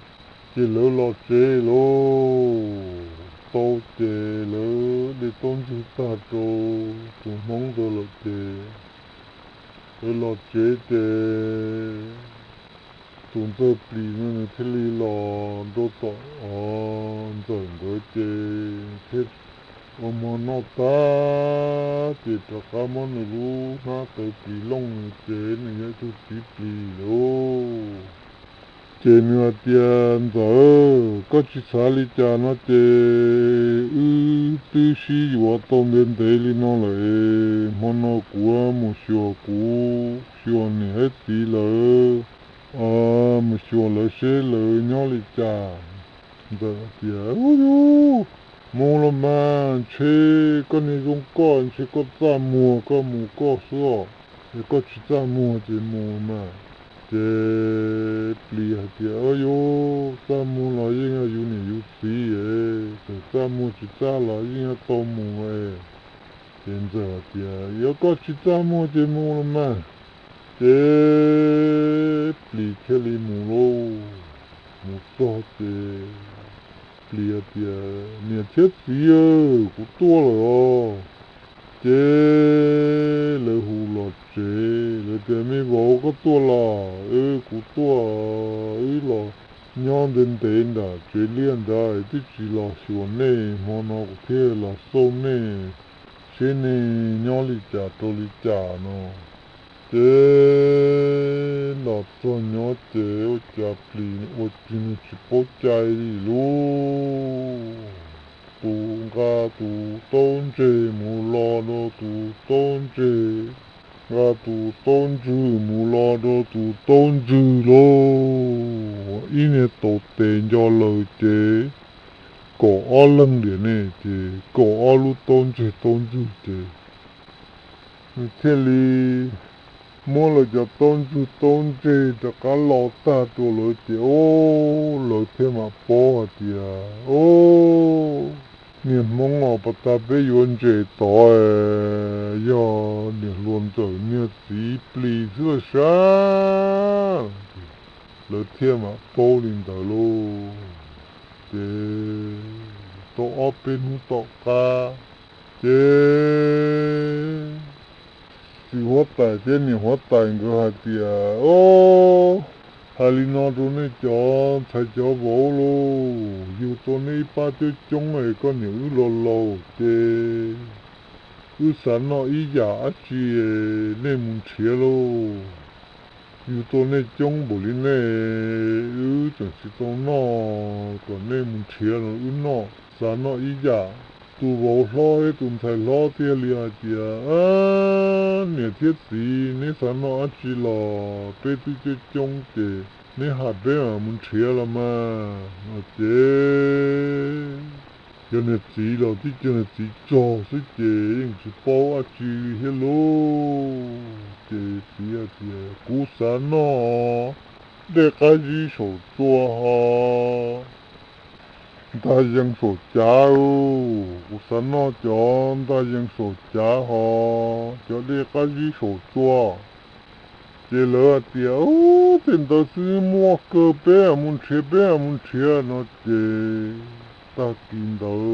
Ces lawv los tsev lauj, tau ces lawv de taub ntswg tag rau tus hmoob ntawd lawm ces lawv los tsev ces tus ntxawg plis no nws thiaj li los rau tom ntxawm nkawd ces thiaj ua hmo noj tag ces rov qab muab nws lub hnab tawv plis looj nws ces nws yog ib tug txiv plis lauj. Ces nws hais tias, ntxawm, koj tsis xav li cas no ces wb twb sib yuav tau ntev ntev li no lawm, hmo no kuv mus xyuas kuv, xyuas niam thiab txiv lawv, mus xyuas lawv seb lawv nyob li cas. Ntxawm tias, u, mus los mas, ntshe koj niag zoo koj, ntshe koj txaj muag koj mus koj xwb os, es koj tsis txaj muag ces mus mas. Ces plis hais tias, yuav txaj muag los yeej yog yus niam yus txiv, txawm txaj muag tsis txaj los yeej yuav tau mus. Ces ntxawm hais tias, yog koj tsis txaj muag ces mus los mas. Ces plis thiaj li mus lauj. Mus txog ces plis tias, niam thiab txiv, kuv tuaj lawm os. Ces lawv hu los tsev, lawv tias, me vauv, koj tuaj los? Kuv tuaj, wb los nyob ntev ntev nram tsev liaj nrad twb tsis los xyuas nej, hmo no kuv thiaj los xauj nej seb nej nyob li cas rau li cas no. Ces los txog nyob ces ua cas plis ua tsis, nws tsis paub cai li lauj. Tus nqa tus taub ntseg mus los rau tus taub ntseg, nqa tus taub ntswg mus los rau tus taub ntswg lauj. Ib niag tau tes nco lawm ces kaum ob leeg diam ne, ces kaum ob lub taub ntseg taub ntswg ces nws thiaj li muab lawv cov taub ntswg taub ntseg rov qab los tag rau lawv ces, o, lawv thiaj mam paub hais tias, o, niag hmoob os, pas tas peb yuav ntses tod yog niam hluas ntxawm niag txiv plis xwb los sav. Lawv thiaj mam paub li ntawd lauj. Ces tau ob peb hnub tom qab ces Txiv huab tais thiab niam huab tais nkawd hais tias, O, hais li no rau nej cov ntxhais cov vauv lauj, yug tau nej ib pab coob coob es koj niam wb los laus ces wb xav noj ib yam dab tsi, nej mus nrhiav lauj. Yug tau nej coob npaum li nej, wb tseem tsis tau noj, kom nej mus nrhiav los wb noj, xav noj ib yam. Tus vauv hlob thiab tus ntxhais hlob thiaj li hais tias, Niam thiab txiv, neb xav noj dab tsi los peb twb coob coob ces neb hais peb mam mus nrhiav los mas. No ces cov niag txiv los tib co niag txiv txog xwb ces yeej tsis paub dab tsi li thiab lauj. Ces txiv hais tias, Kuv xav noj dej qab zib saum tsua ho ntag yees saum cav. Kuv xav noj cov ntag yees saum cav ho cov dej qab zib saum tsua. Ces lawv hais tias, Ub, tej ntawd xwb muaj kawg, peb mus nrhiav, peb mus nrhiav. No ces tag kis ntawd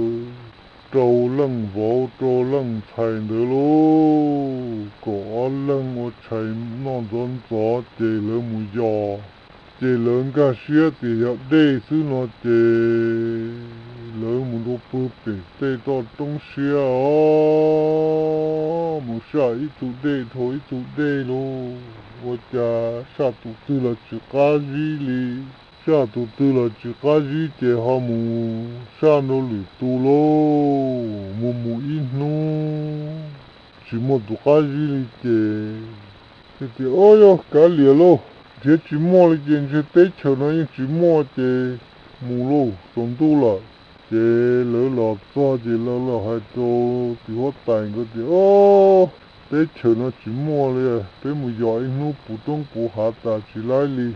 rau leej vauv rau leej ntxhais ntawd lauj, kaum ob leeg ua tshais noj ntxov ntxov ces lawv mus yos. Ces lawv nkag siab tias yog dej xwb no ces lawv mus rau pem tej toj roob siab os, mus saj ib tug dej dhau ib tug dej lauj, ua cas saj tus twg los tsis qab zib li. Saj tus twg los tsis qab zib ces ho mus saj rau lwm tus lauj, mus mus ib hnub tsis muaj tus qab zib li ces thiaj tias, Ob, yog kav liam lauj, nrhiav tsis muaj li ces ntshe teb chaws no yeej tsis muaj ces mus lauj, tsaus ntuj lawm. Ces lawv los txog ces lawv los hais rau txiv huab tais nkawd tias, Ob, teb chaws no tsis muaj li, peb mus yos ib hnub puv roob puv hav tas tsis laib li.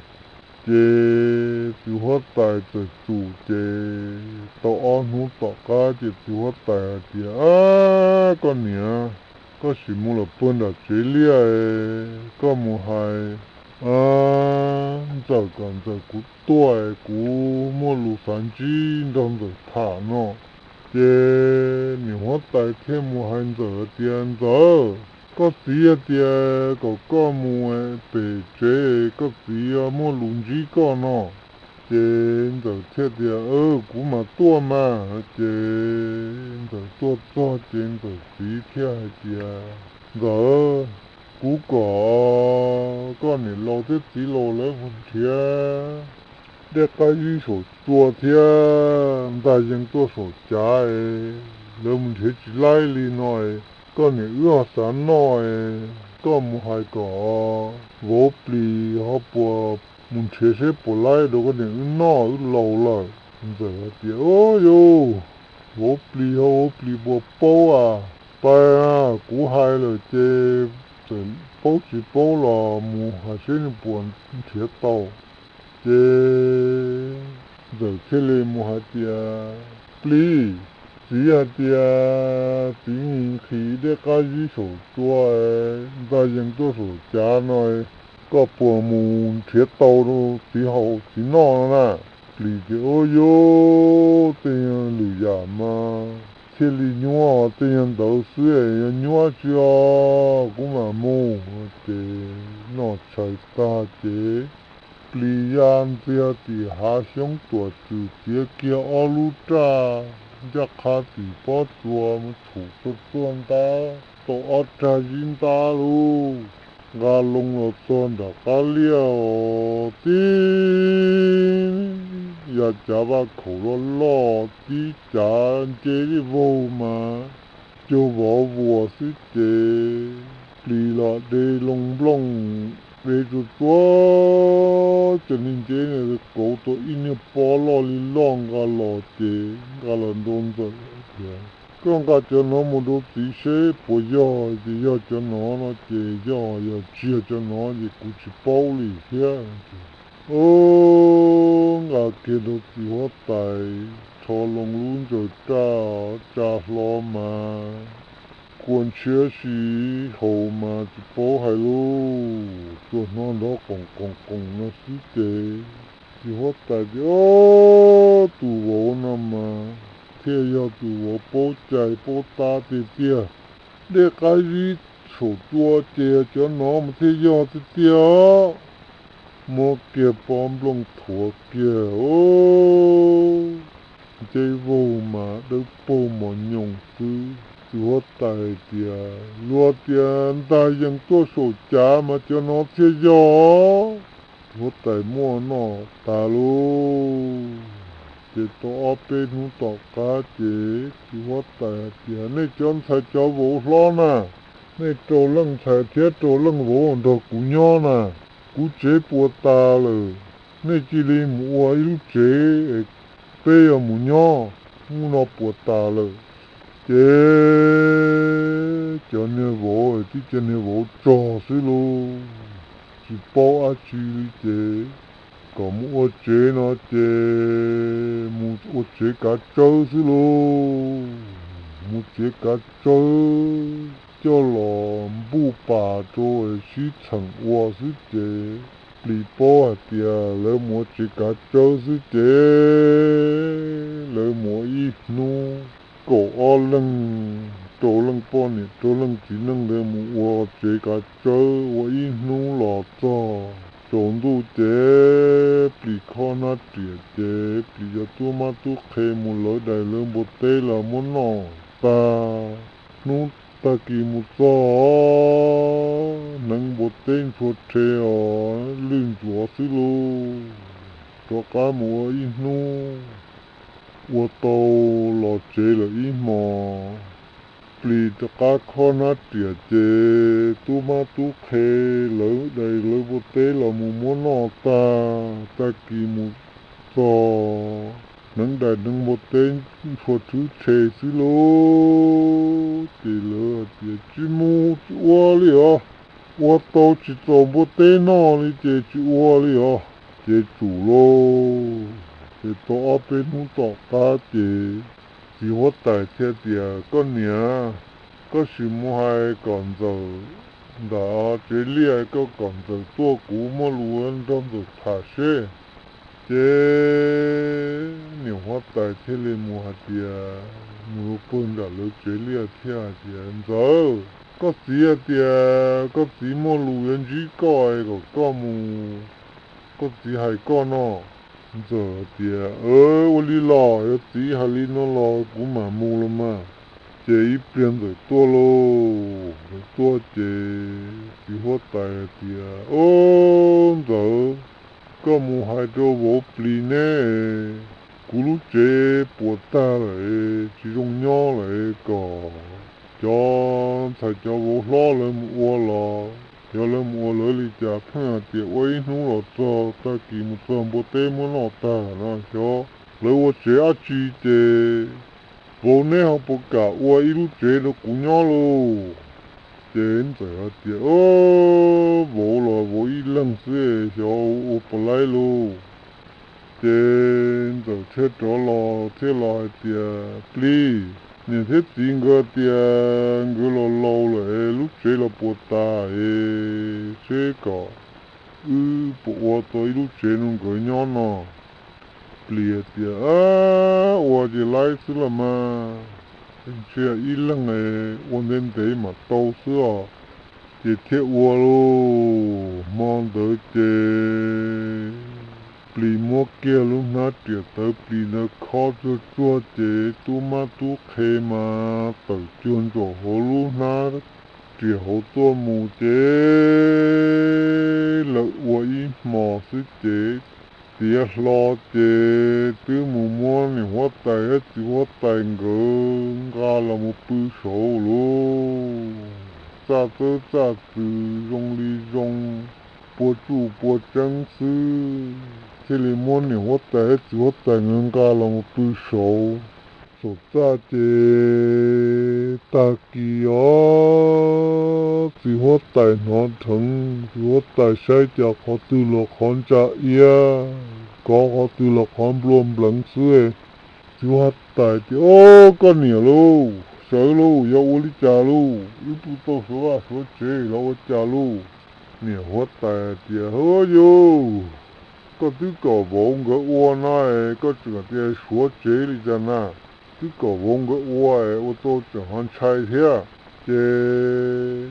Ces txiv huab tais txawm tsum ces tau ob hnub tom qab ces txiv huab tais hais tias, Ab, koj niam, koj sim mus lawm puag nram tsev liaj, koj mus hais Ntxawm kom Ntxawm kuv tuaj, kuv muaj lus xav ntsib nrog Ntxawm tham no. Ces niam huab tais thiaj mus hais Ntxawm tias, Ntxawm, koj txiv hais tias kom koj mus pem tsev, koj txiv muaj lus ntsib koj no. Ces Ntxawm thiaj tias, Kuv mam tuaj mas. Ces Ntxawm tuaj txog ces Ntxawm txiv thiaj hais tias, Ntxawm, kuv kom koj niam laus thiab txiv laus lawv mus nrhiav dej qab zib saum tsua thiab ntag yees tuaj saum cav, lawv mus nrhiav tsis laib li no, koj niam wb ho xav noj, koj mus hais kom vauv plis ho puas mus nrhiav seb puas laib rau koj niam wb noj, wb laus lawm. Ntxawm hais tias, Ub, yus, vauv plis ho vauv plis puas paub a? Pais, kuv hais lawm ces txawm paub tsis paub los mus hais seb nws puas nrhiav tau. Ces Ntxawm thiaj li mus hais tias, Plis, txiv hais tias txiv nqhis dej qab zib saum tsua ntag yees tuaj saum cav no, koj puas mus nrhiav tau txiv haus txiv noj no na? Plis tias, Ub, yus, tej lwm yam mas thiaj li nyuaj, tej yam ntawd xwb yog nyuaj tsis os, kuv mam mus. Ces noj tshais tag ces plis ya ntxiag tim hav xyoob tuam tswm txiav kiag ob lub raj ncaj qha tim pob tsuas mus tshum txuag txuag ntab tau ob rag zib ntab lauj. Nqa loo los txog nram qab liaj os, tib ya cav vaj khaum loj loj, tib cav nce dej vaug mas cuag vov vuas xwb ces plis los de loo nplooj de tsuag tsuag cov niag nceb no kauv tau ib niag pob loj li loj nqa los ces nqa los rau Ntxawm tias, Koj nqa cov no mus rau txiv seb puas yog, ces yog cov no no ces yog, yog tsis yog cov no ces kuv tsis paub li thiab. Ub, nqa kiag rau txiv huab tais rho loo lub ntsaws raj tsa hlo mas kua ntshiab si haus mas tsis paub hais lauj, tsuas hnov nrov qoom qoom qoom no xwb ces txiv huab tais tias, Ob, tus vauv no mas thiaj yog tus vauv paub cai paub tab tiag tiag. Dej qab zib saum tsua ces cov no mas thiaj yog tiag tiag. Muab kiag pob nplooj thuav kiag, nce vog mas dawb paug mos nyoos xwb. Txiv huab tais tias, luag tias ntag yees tuaj saum cav mas cov no thiaj yog. Txiv huab tais muab noj tas lauj. Ces tau ob peb hnub tom qab ces txiv huab tais hais tias, nej cov ntxhais cov vauv hlob na, nej rau leej ntxhais thiab rau leej vauv nrog kuv nyob na. Kuv tsev puas tas lawm, nej cia li mus ua ib lub tsev, peb yuav mus nyob hnub no puas tas lawm. Ces cov niag vauv, tib cov niag vauv tsog xwb lauj, tsis paub dab tsi li ces kom mus ua tsev no ces mus ua tsev kav tsawb xwb lauj. Mus tsev kav tsawb coj los npuj pas rau sib txheem ua xwb ces plis paub hais tias lawv mus ua tsev kav tsawb xwb ces lawv mus ua ib hnub, kaum ob leeg, rau leej poj niam rau leej txiv neej ntawd mus ua tsev kav tsawb ua ib hnub los txog tsaus ntuj ces plis khob hnab riam ces plis cov tub mab tub qhe mus lawv daim lawv npua teb los muab noj tag. Hnub tag kis mus txog, hneev npua teb ntshua rhe os, lwj ntsuav xwb lauj. Rov qab mus ua ib hnub, ua tau los tsev lawm ib hmos, plis rov qab khob hnab riam ces tub mab tub qhe lawv daim lawv npua teb los mus muab noj tag. Tag kis mus txog, hneev daim hneev npua teb ntshua rhwb rhe xwb lauj. Ces lawv tias tsis mus tsis ua li os, ua tau tsis txaus npua teb noj li ces tsis ua li os. Ces tsum lauj. Ces tau ob peb hnub tom qab ces txiv huab tais thiaj tias koj niam, koj sim mus hais kom ntxawm ntawm tsev liaj, koj kom ntxawm tuaj kuv muaj lus nrog ntxawm tham seb. Ces niam huab tais thiaj li mus hais tias, mus pw nram lawv tsev liaj thiaj hais tias ntxawm, koj txiv hais tias koj txiv muaj lus yuav ntsib koj kom koj mus, koj txiv hais koj no. Ntxawm tias ua li los yog txiv hais li no los kuv mam mus los mas. Ces ib pliag ntxawm tuaj lauj, ntxawm tuaj ces txiv huab tais tias o ntxawm, koj mus hais rau vauv plis neb, kuv lub tsev puas tag lawm, tsis zoo nyob lawm, kom cov ntxhais cov vauv hlob lawv mus ua los xyov lawv mus ua lawv li cas, pheej hais tias ua ib hnub los txog, tag kis mus txog npua teb muab noj tag no, xyov lawv ua tsev dab tsi ces vauv neb ho puas kam ua ib lub tsev rau kuv nyob lauj? Ces ntxawm hais tias vauv los vauv ib leeg xwb, xyov ua puas laib lauj. Ces ntxawm thiaj rov los thiaj los hais tias plis, niam thiab txiv nkawd tias nkawd los laus lawm, lub tsev los puas tas es seb kom wb puas ua tau ib lub tsev rau nkawd nyob no. Plis tias ua ces laib xwb los mas, ntsia ib leeg ua ntev ntev mam tau xwb os. Ces thiaj ua lauj. Hmo ntawd ces plis muab kiag lub hnab riam tawv plis ntawd khob tsuag tsuag ces tub mab tub qhe mas tawm cuag ntsaum hauv lub hnab riam hauv tuaj mus ces lawv ua ib hmos xwb ces tiav hlo ces twb mus muab niam huab tais thiab txiv huab tais nkawd nqa los mus pw saud lauj. Txaj txawb txaj txwm zoo li zoo, pua tsuj pua tseeb xwb thiaj li muab niam huab tais thiab txiv huab tais nkawd nqa los mus pw saud. Saum txaj ces tag kis os, txiv huab tais hnov dheev, txiv huab tais saib cas qhov twg los qhov ntsa iab, kov qhov twg los qhov nplua npleev xwb. Txiv huab tais tias o, koj niam lauj, sawv lauj, yog ua li cas lauj? Wb pw tau suav vaj suav tsev los ua cas lauj? Niam huab tais tias hwb yus, koj twb kom vauv nkawd ua no, koj tseem tias suav tsev li cas na? Twb kom vauv nkawd ua, ua tau tseem ho ntshai thiab. Ces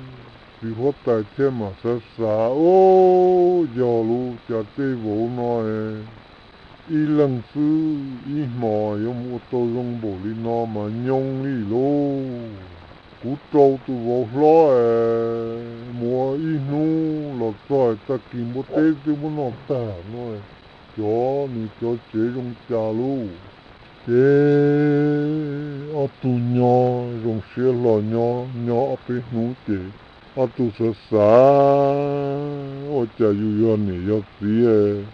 Txiv huab tais thiaj mam xav xav, Ub, yog lub cas tej vauv no ib leeg xwb ib hmos yuav mus ua tau zoo npaum li no mas nyoo li lauj. Kuv rau tus vauv hlob es mus ua ib hnub los txog tag kis npua teb twb muab noj tag no, cov nws cov tsev zoo cas lauj. Ces ob tug nyob zoo siab hlo nyob nyob ob peb hnub ces ob tug xav xav, Ua cas yus yog niam yog txiv,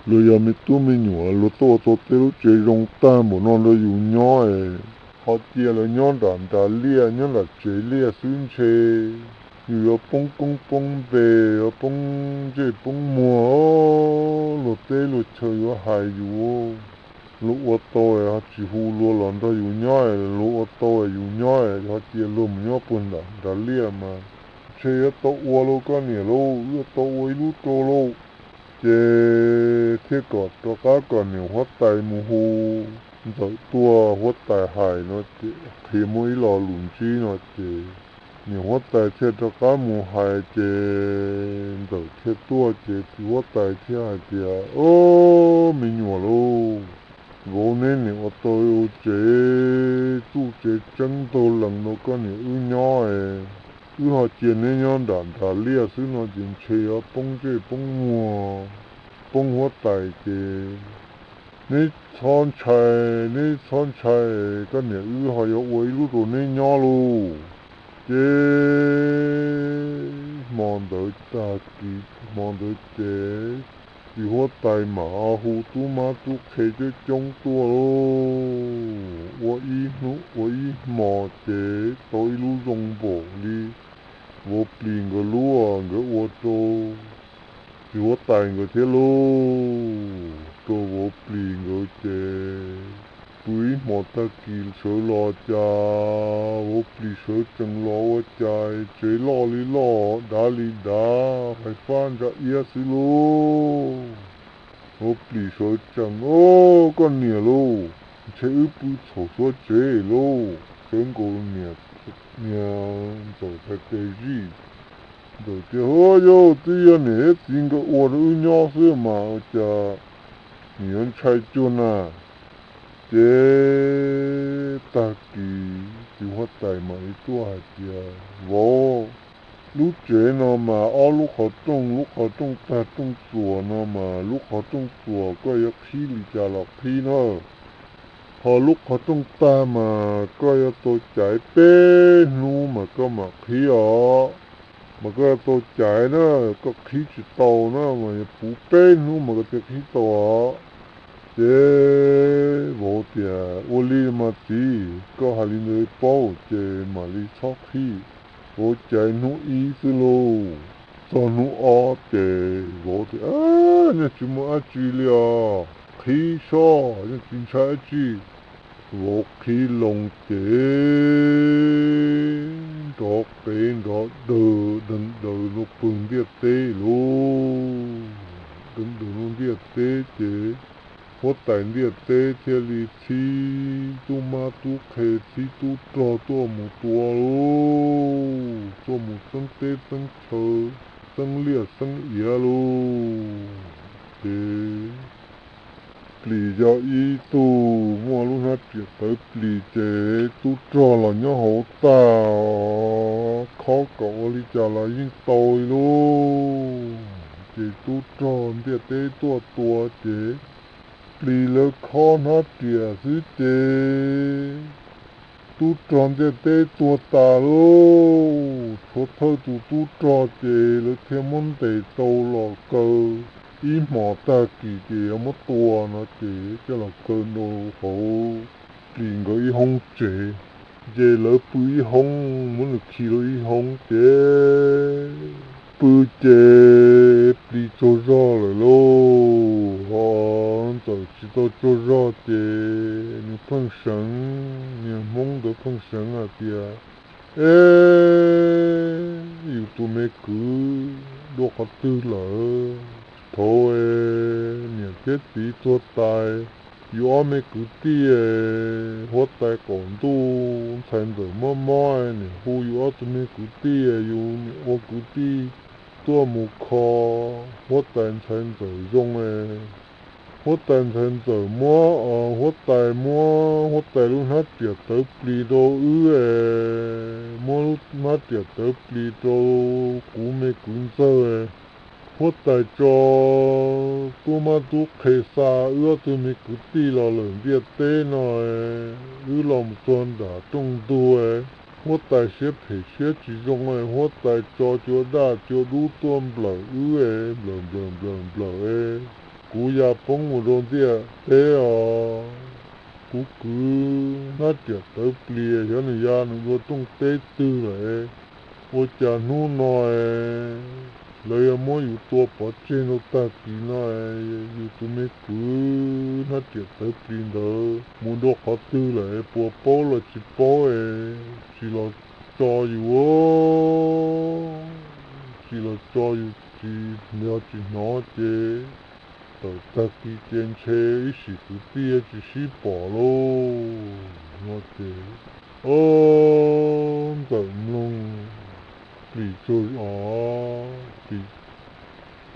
luag yog me tub me nyuam, luag tuaj ua tau tej lub tsev zoo tag npaum no rau yus nyob es ho cia lawv nyob nram nram liaj nyob nram tsev liaj xwb ntshe yus yuav poob koob poob npe, yuav poob ntsej poob muag, luag teb luag chaw yuav hais yus. Luag ua tau ho tsis hu luag los nrog yus nyob, luag ua tau yus nyob ho cia luag mus nyob puag nram nram liaj mas ntshe yuav tau ua lauj koj niam lauj, yuav tau ua ib lub rau lauj. Ces thiaj kom rov qab kom niam huab tais mus hu Ntxawm tuaj, huab tais hais no ces qhia muaj ib lo lus ntsib no ces niam huab tais thiaj rov qab mus hais ces Ntxawm thiaj tuaj ces txiv huab tais thiaj hais tias, Ob, me nyuam lauj, vauv neb niam ua tau ua tsev txuj tsev tseeb ntau lees rau koj niam wb nyob es wb ho cia neb nyob nram nram liaj xwb no ces ntshe yuav poob ntsej poob muag, poob huab tais ces neb txhob ntshai, neb txhob ntshai, koj niam wb ho yuav ua ib lub rau neb nyob lauj. Ces hmo ntawd tag kis hmo ntawd ces txiv huab tais mam hu tub mab tub qhe coob coob tuaj lauj. Ua ib hnub ua ib hmo ces tau ib lub zoo npaum li vauv plis nkawd lub, nkawd ua rau txiv huab tais nkawd thiab lauj. Rau vauv plis nkawd ces pw ib hmo tag kis sawv los cas vauv plis sawv tsees los ua cas tsev loj li loj, dav li dav, hais fab ntsa iab xwb lauj. Vauv plis sawv tsees, Ob, koj niam lauj, ntshe wb pw txhaum xuav tsev lauj. Sawv nkaus niam, niam Ntxawm txhais tes zij. Ntxawm tias, Huab, yog twb yog niam thiab txiv nkawd ua rau wb nyob xwb mas ua cas nim yuav ntshai cuag na. Ces tag kis txiv huab tais mam li tuaj hais tias, Vauv, lub tsev no mas ob lub qhov rooj, lub qhov rooj tag rooj txuas no mas lub qhov rooj txuas koj yuav qhib li cas los qhib na. Ho lub qhov rooj tag mas koj yuav tau caiv peb hnub mas koj mam qhib os. Mas koj yuav tau caiv na, koj qhib tsis tau na mas yuav puv peb hnub mas koj thiaj qhib tau os. Ces vauv tias, Ua li mas txiv, koj hais li ntawd paub ces mam li txhob qhib. Vauv caiv hnub ib xwb lauj, txog hnub ob ces vauv tias, Nyaj tsis muaj dab tsi li os, qhib soj, nyaj tsis ntshai dab tsi. Vauv qhib loo ces nrov qev nrov dawg deev daws rau pawg ntiaj teb lauj. Deev daws rau ntiaj teb ces huab tais ntiaj teb thiaj li txhib tub mab tub qhe txhib tub rog tuaj mus tua lauj, tuaj mus txeeb teb txeeb chaw, txeeb liaj txeeb iav lauj. Ces plis yog ib tug muaj lub hnab riam tawv plis ces tub rog los nyob hauv tag, khob kom ua li cas los yeej tau li lauj. Ces tub rog ntiaj teb tuaj tua ces plis lawv khob hnab riam xwb ces tub rog ntiaj teb tuag tas lauj. Tshuav thawj tus tub rog ces lawv thiaj muab ntes tau los kaw ib hmos tag kis ces yuav muab tua no ces coj los kaw rau hauv plis nkawd ib hoob tsev. Ces lawv pw ib hoob, muab nws khi rau ib hoob ces pw ces plis tsaug zog lawm lauj. Ho Ntxawm tsis tau tsaug zog ces nws pheej seev, niag hmoob ntawd pheej seev hais tias, E, yus tus me kwv dua qhov twg lawm? Thaum niam thiab txiv tuag tas, yus ob me kwv tij. Huab tais qaum ntuj ntxhais ntxawm mob mob, niam hu yus ob tug me kwv tij, yus niam ua kwv tij tuaj mus kho huab tais ntxhais ntxawm zoo. Huab tais ntxhais ntxawm muab, huab tais muab huab tais lub hnab riam tawv plis rau wb, muab lub hnab riam tawv plis rau kuv me kwv ntxawg. Huab tais tso tub mab tub qhe xa wb ob tug me kwv tij los lawm ntiaj teb no, wb los mus txog nram rooj ntug. Huab tais siab phem siab tsis zoo, huab tais tso cua daj cua dub tuaj nplawm wb, nplawm nplawm nplawm nplawm. Kuv ya poob mus rau ntiaj teb os. Kuv kwv hnab riam tawv plis, xyov nws ya nws dua rooj teb twg lawm. Ua cas hnub no lawv yuav muab yus tua pov tseg rau tag kis no, yus tus me kwv hnab riam tawv plis ntawd mus rau qhov twg lawm, puas paub los tsis paub, tsis los tso yus, tsis los tso yus, tsis nco tsis hnov ces tawm tag kis ces ntshe ib sim kwv tij tsis sib pom lauj no ces, ob, ntxawm mloog plis tsaug zog, plis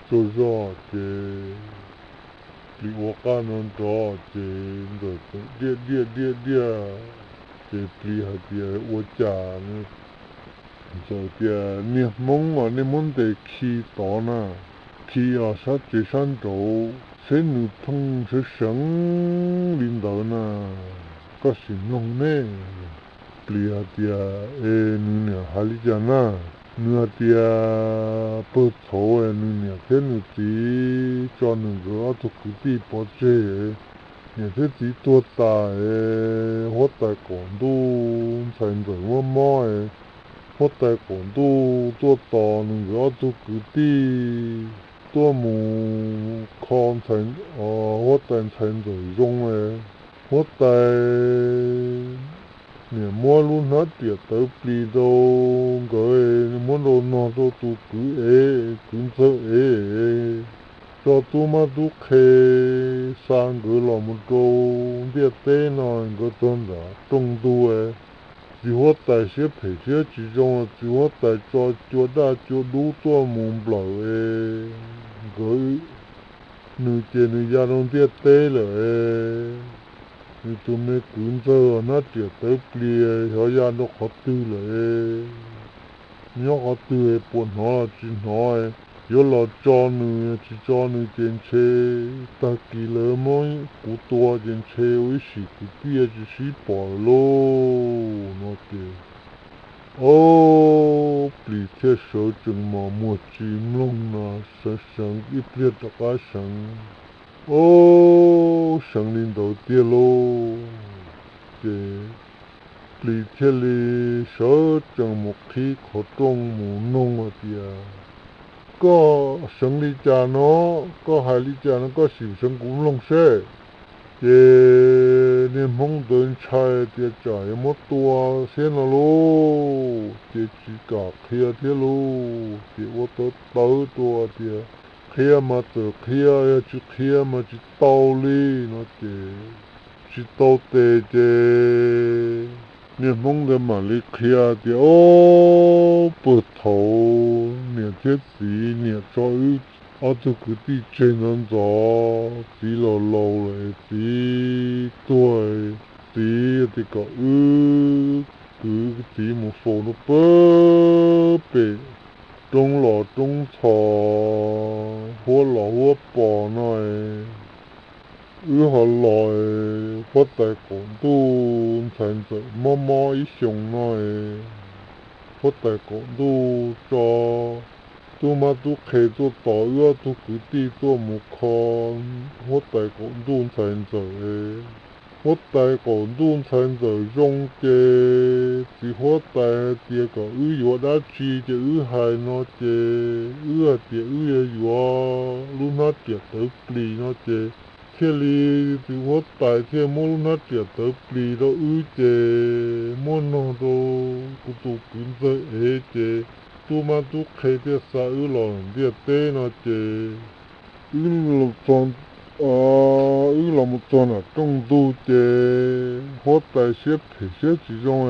tsaug zog ces plis ua qaj no nrov ces ntxawm txawm diaj diaj diaj diaj. Ces plis hais tias, ua cas? Ntxawm tias, niag hmoob os, nej muab ntes khi tod na, khi los sab tsev sab nraud seb nws pheej seev seev li ntawd na, koj sim mloog ne. Plis hais tias, es nws niam hais li cas na? Nws hais tias pawg thaud nws niam thiab nws txiv tso nws nkawd ob tug kwv tij pov tseg, niam thiab txiv tuag tas, huab tais qaum ntuj ntxhais ntxawm mob mob, huab tais qaum ntuj tuaj tos nws nkawd ob tug kwv tij tuaj mus kho huab tais ntxhais ntxawm zoo. Huab tais niam muab lub hnab riam tawv plis rau nkawd, muab rau nog rau tus kwv ev, kwv ntxawg ev, tso tub mab tub qhe xa nkawd los mus rau ntiaj teb no. Nkawd txog nram rooj ntug, txiv huab tais siab phem siab tsis zoo, txiv huab tais tso cua daj cua dub tuaj mus nplawm nkawd, nws ces nws ya rau ntiaj teb lawm. Nws tus me kwv ntxawg hnab riam tawv plis xyov ya rau qhov twg lawm, nyob qhov twg puas hnov los tsis hnov. Yuav los tso nws, tsis tso nws ces ntshe tag kis lawv muab kuv tua ces ntshe ua ib sim kwv tij tsis sib pom lawm lauj no ces, ob, plis thiaj sawv tsees mos muag tsis mloog no, seev seev ib pliag rov qab seev. Ob, seev li ntawd tiag lauj. Ces plis thiaj li sawv tsees mus qhib qhov rooj mus noog hais tias, koj seev li cas no? Koj hais li cas no? Koj sim seev kuv mloog seb. Ces niag hmoob ntawd ntshai tias tsam yuav muab tua thiab no lauj, ces tsis kam qhia thiab lauj, ces ua tawv tawv rau tias, qhia mas txawm qhia, yog tsis qhia mas tsis tau li no ces, tsis tau tes ces niag hmoob ntawd mam li qhia tias, ob, pawg thaud niam thiab txiv, niam tso wb ob tug kwv tij tseg ntxov ntxov, txiv los laus lawm, txiv tuag, txiv tias kom wb kwv txiv mus faus rau pem roob los roob ntxhos, huab los huab pos no, wb ho los, huab tais qaum ntuj ntxhais ntxawm mob mob ib xyoos no, huab tais qaum ntuj tso tub mab tub qhe tuaj tos wb ob tug kwv tij tuaj mus kho huab tais qaum ntuj ntxhais ntxawm. Huab tais qaum ntuj ntxhais ntxawm zoo ces txiv huab tais hais tias kom wb yuav dab tsi ces wb hais no ces wb hais tias wb yuav yuav lub hnab riam tawv plis no ces thiaj li txiv huab tais thiaj muab lub hnab riam tawv plis rau wb ces muab nog rau kuv tus kwv ntxawg ev ces tub mab tub qhe thiaj xa wb los ntiaj teb no ces wb los txog Wb los mus txog nram rooj ntug ces huab tais siab phem siab tsis zoo,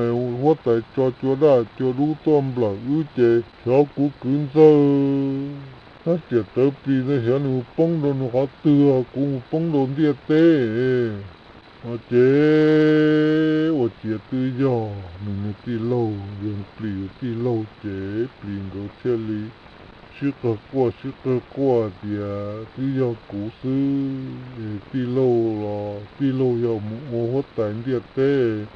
huab tais tso cua daj cua dub tuaj nplawm wb ces xyov kuv kwv ntxawg tab riam rawv plis ntawd xyov nws mus poob rau nws qhov twg, kuv mus poob rau ntiaj teb. No ces ua ciav twb yog nws, nws tij laug, yog plis yus tij laug ces plis nkawd thiaj li sib qawg quaj sib qawg quaj tias twb yog kuv xwb. Tij laug los tij laug yog mus ua huab tais ntiaj teb,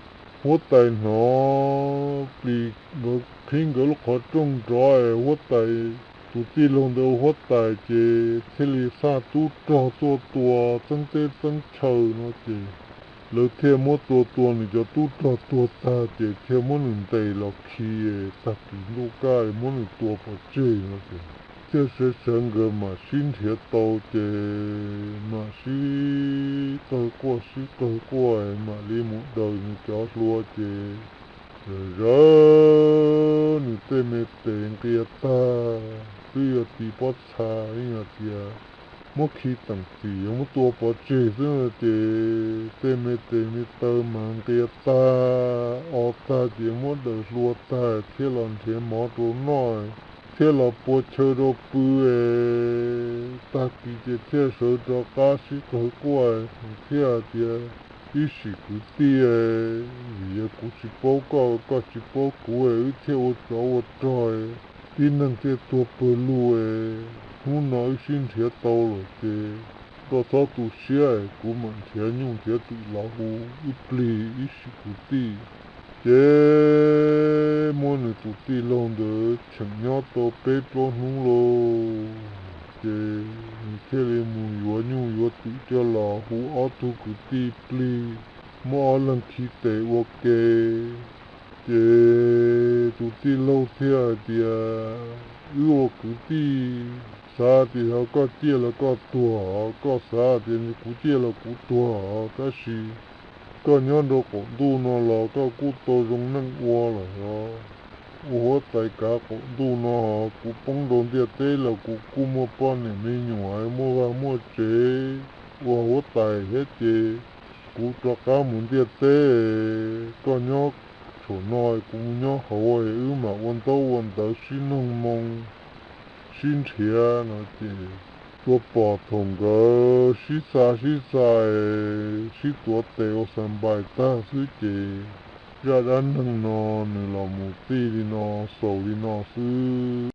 huab tais hnov plis nkawd qhib nkawd lub qhov rooj nrov, huab tais, tus tij laug ntawd ua huab tais ces thiaj li xa tub rog tuaj tua txeeb teb txeeb chaw no ces lawv thiaj muab tua tua nws cov tub rog tuag tag ces thiaj muab nws ntes los khi, tag kis ntuj kaj muab nws tua pov tseg no ces thiaj sawv sawv nkawd mam sib nrhiav tau ces mam sib qawg quaj sib qawg quaj mam li mus daws nws cov hlua ces zawv zawv nws tej me tes nqia tag, twb yuav tiv pob txha, yog tias muab khi teem txim yog muab tua pov tseg xwb no ces tej me tes me taw mas nqia tag o tag ces muab daws hlua tag thiaj los nrhiav mov rau noj, thiaj los pua chaw rau pw. Tag kis ces thiaj sawv rov qab sib qawg quaj thiaj tias, ib sim kwv tij, vim yog kuv tsis paub koj, koj tsis paub kuv, wb thiaj ua tsov ua rog, tib neeg thiaj tuag pawg lug. Hnub no wb sib nrhiav tau lawm ces koj txhob tu siab, kuv mam nrhiav nyuj nrhiav twm los hu wb plig ib sim kwv tij. Ces muab nws tus tij laug ntawd cheem nyob tau peb plaub hnub lauj, ces nws thiaj li mus yuav nyuj yuav twm coj los hu ob tug kwv tij plig, muab ob leeg khi tes ua ke. Ces tus tij laug thiaj hais tias, wb ua kwv tij, xav tias yog koj ciaj los koj tuag, koj xav tias kuv ciaj los kuv tuag, tab sis koj nyob rau qaum ntuj no los koj kuj tau zoo neej ua lawm os. Ua huab tais kav qaum ntuj no, kuv poob rau ntiaj teb los kuv kuj muaj poj niam me nyuam, muaj vaj muaj tsev ua huab tais thiab ces kuv rov qab mus ntiaj teb, koj nyob thaum no kuv mus nyob hauv, wb mam ua ntaub ua ntawv sib noog moo sib nrhiav no ces tua pom thaum nkawd sib xa sib xa, sib tuav tes ua xa npais tag xwb ces zaj dab neeg no nws los mus txij li no, xaus li no xwb.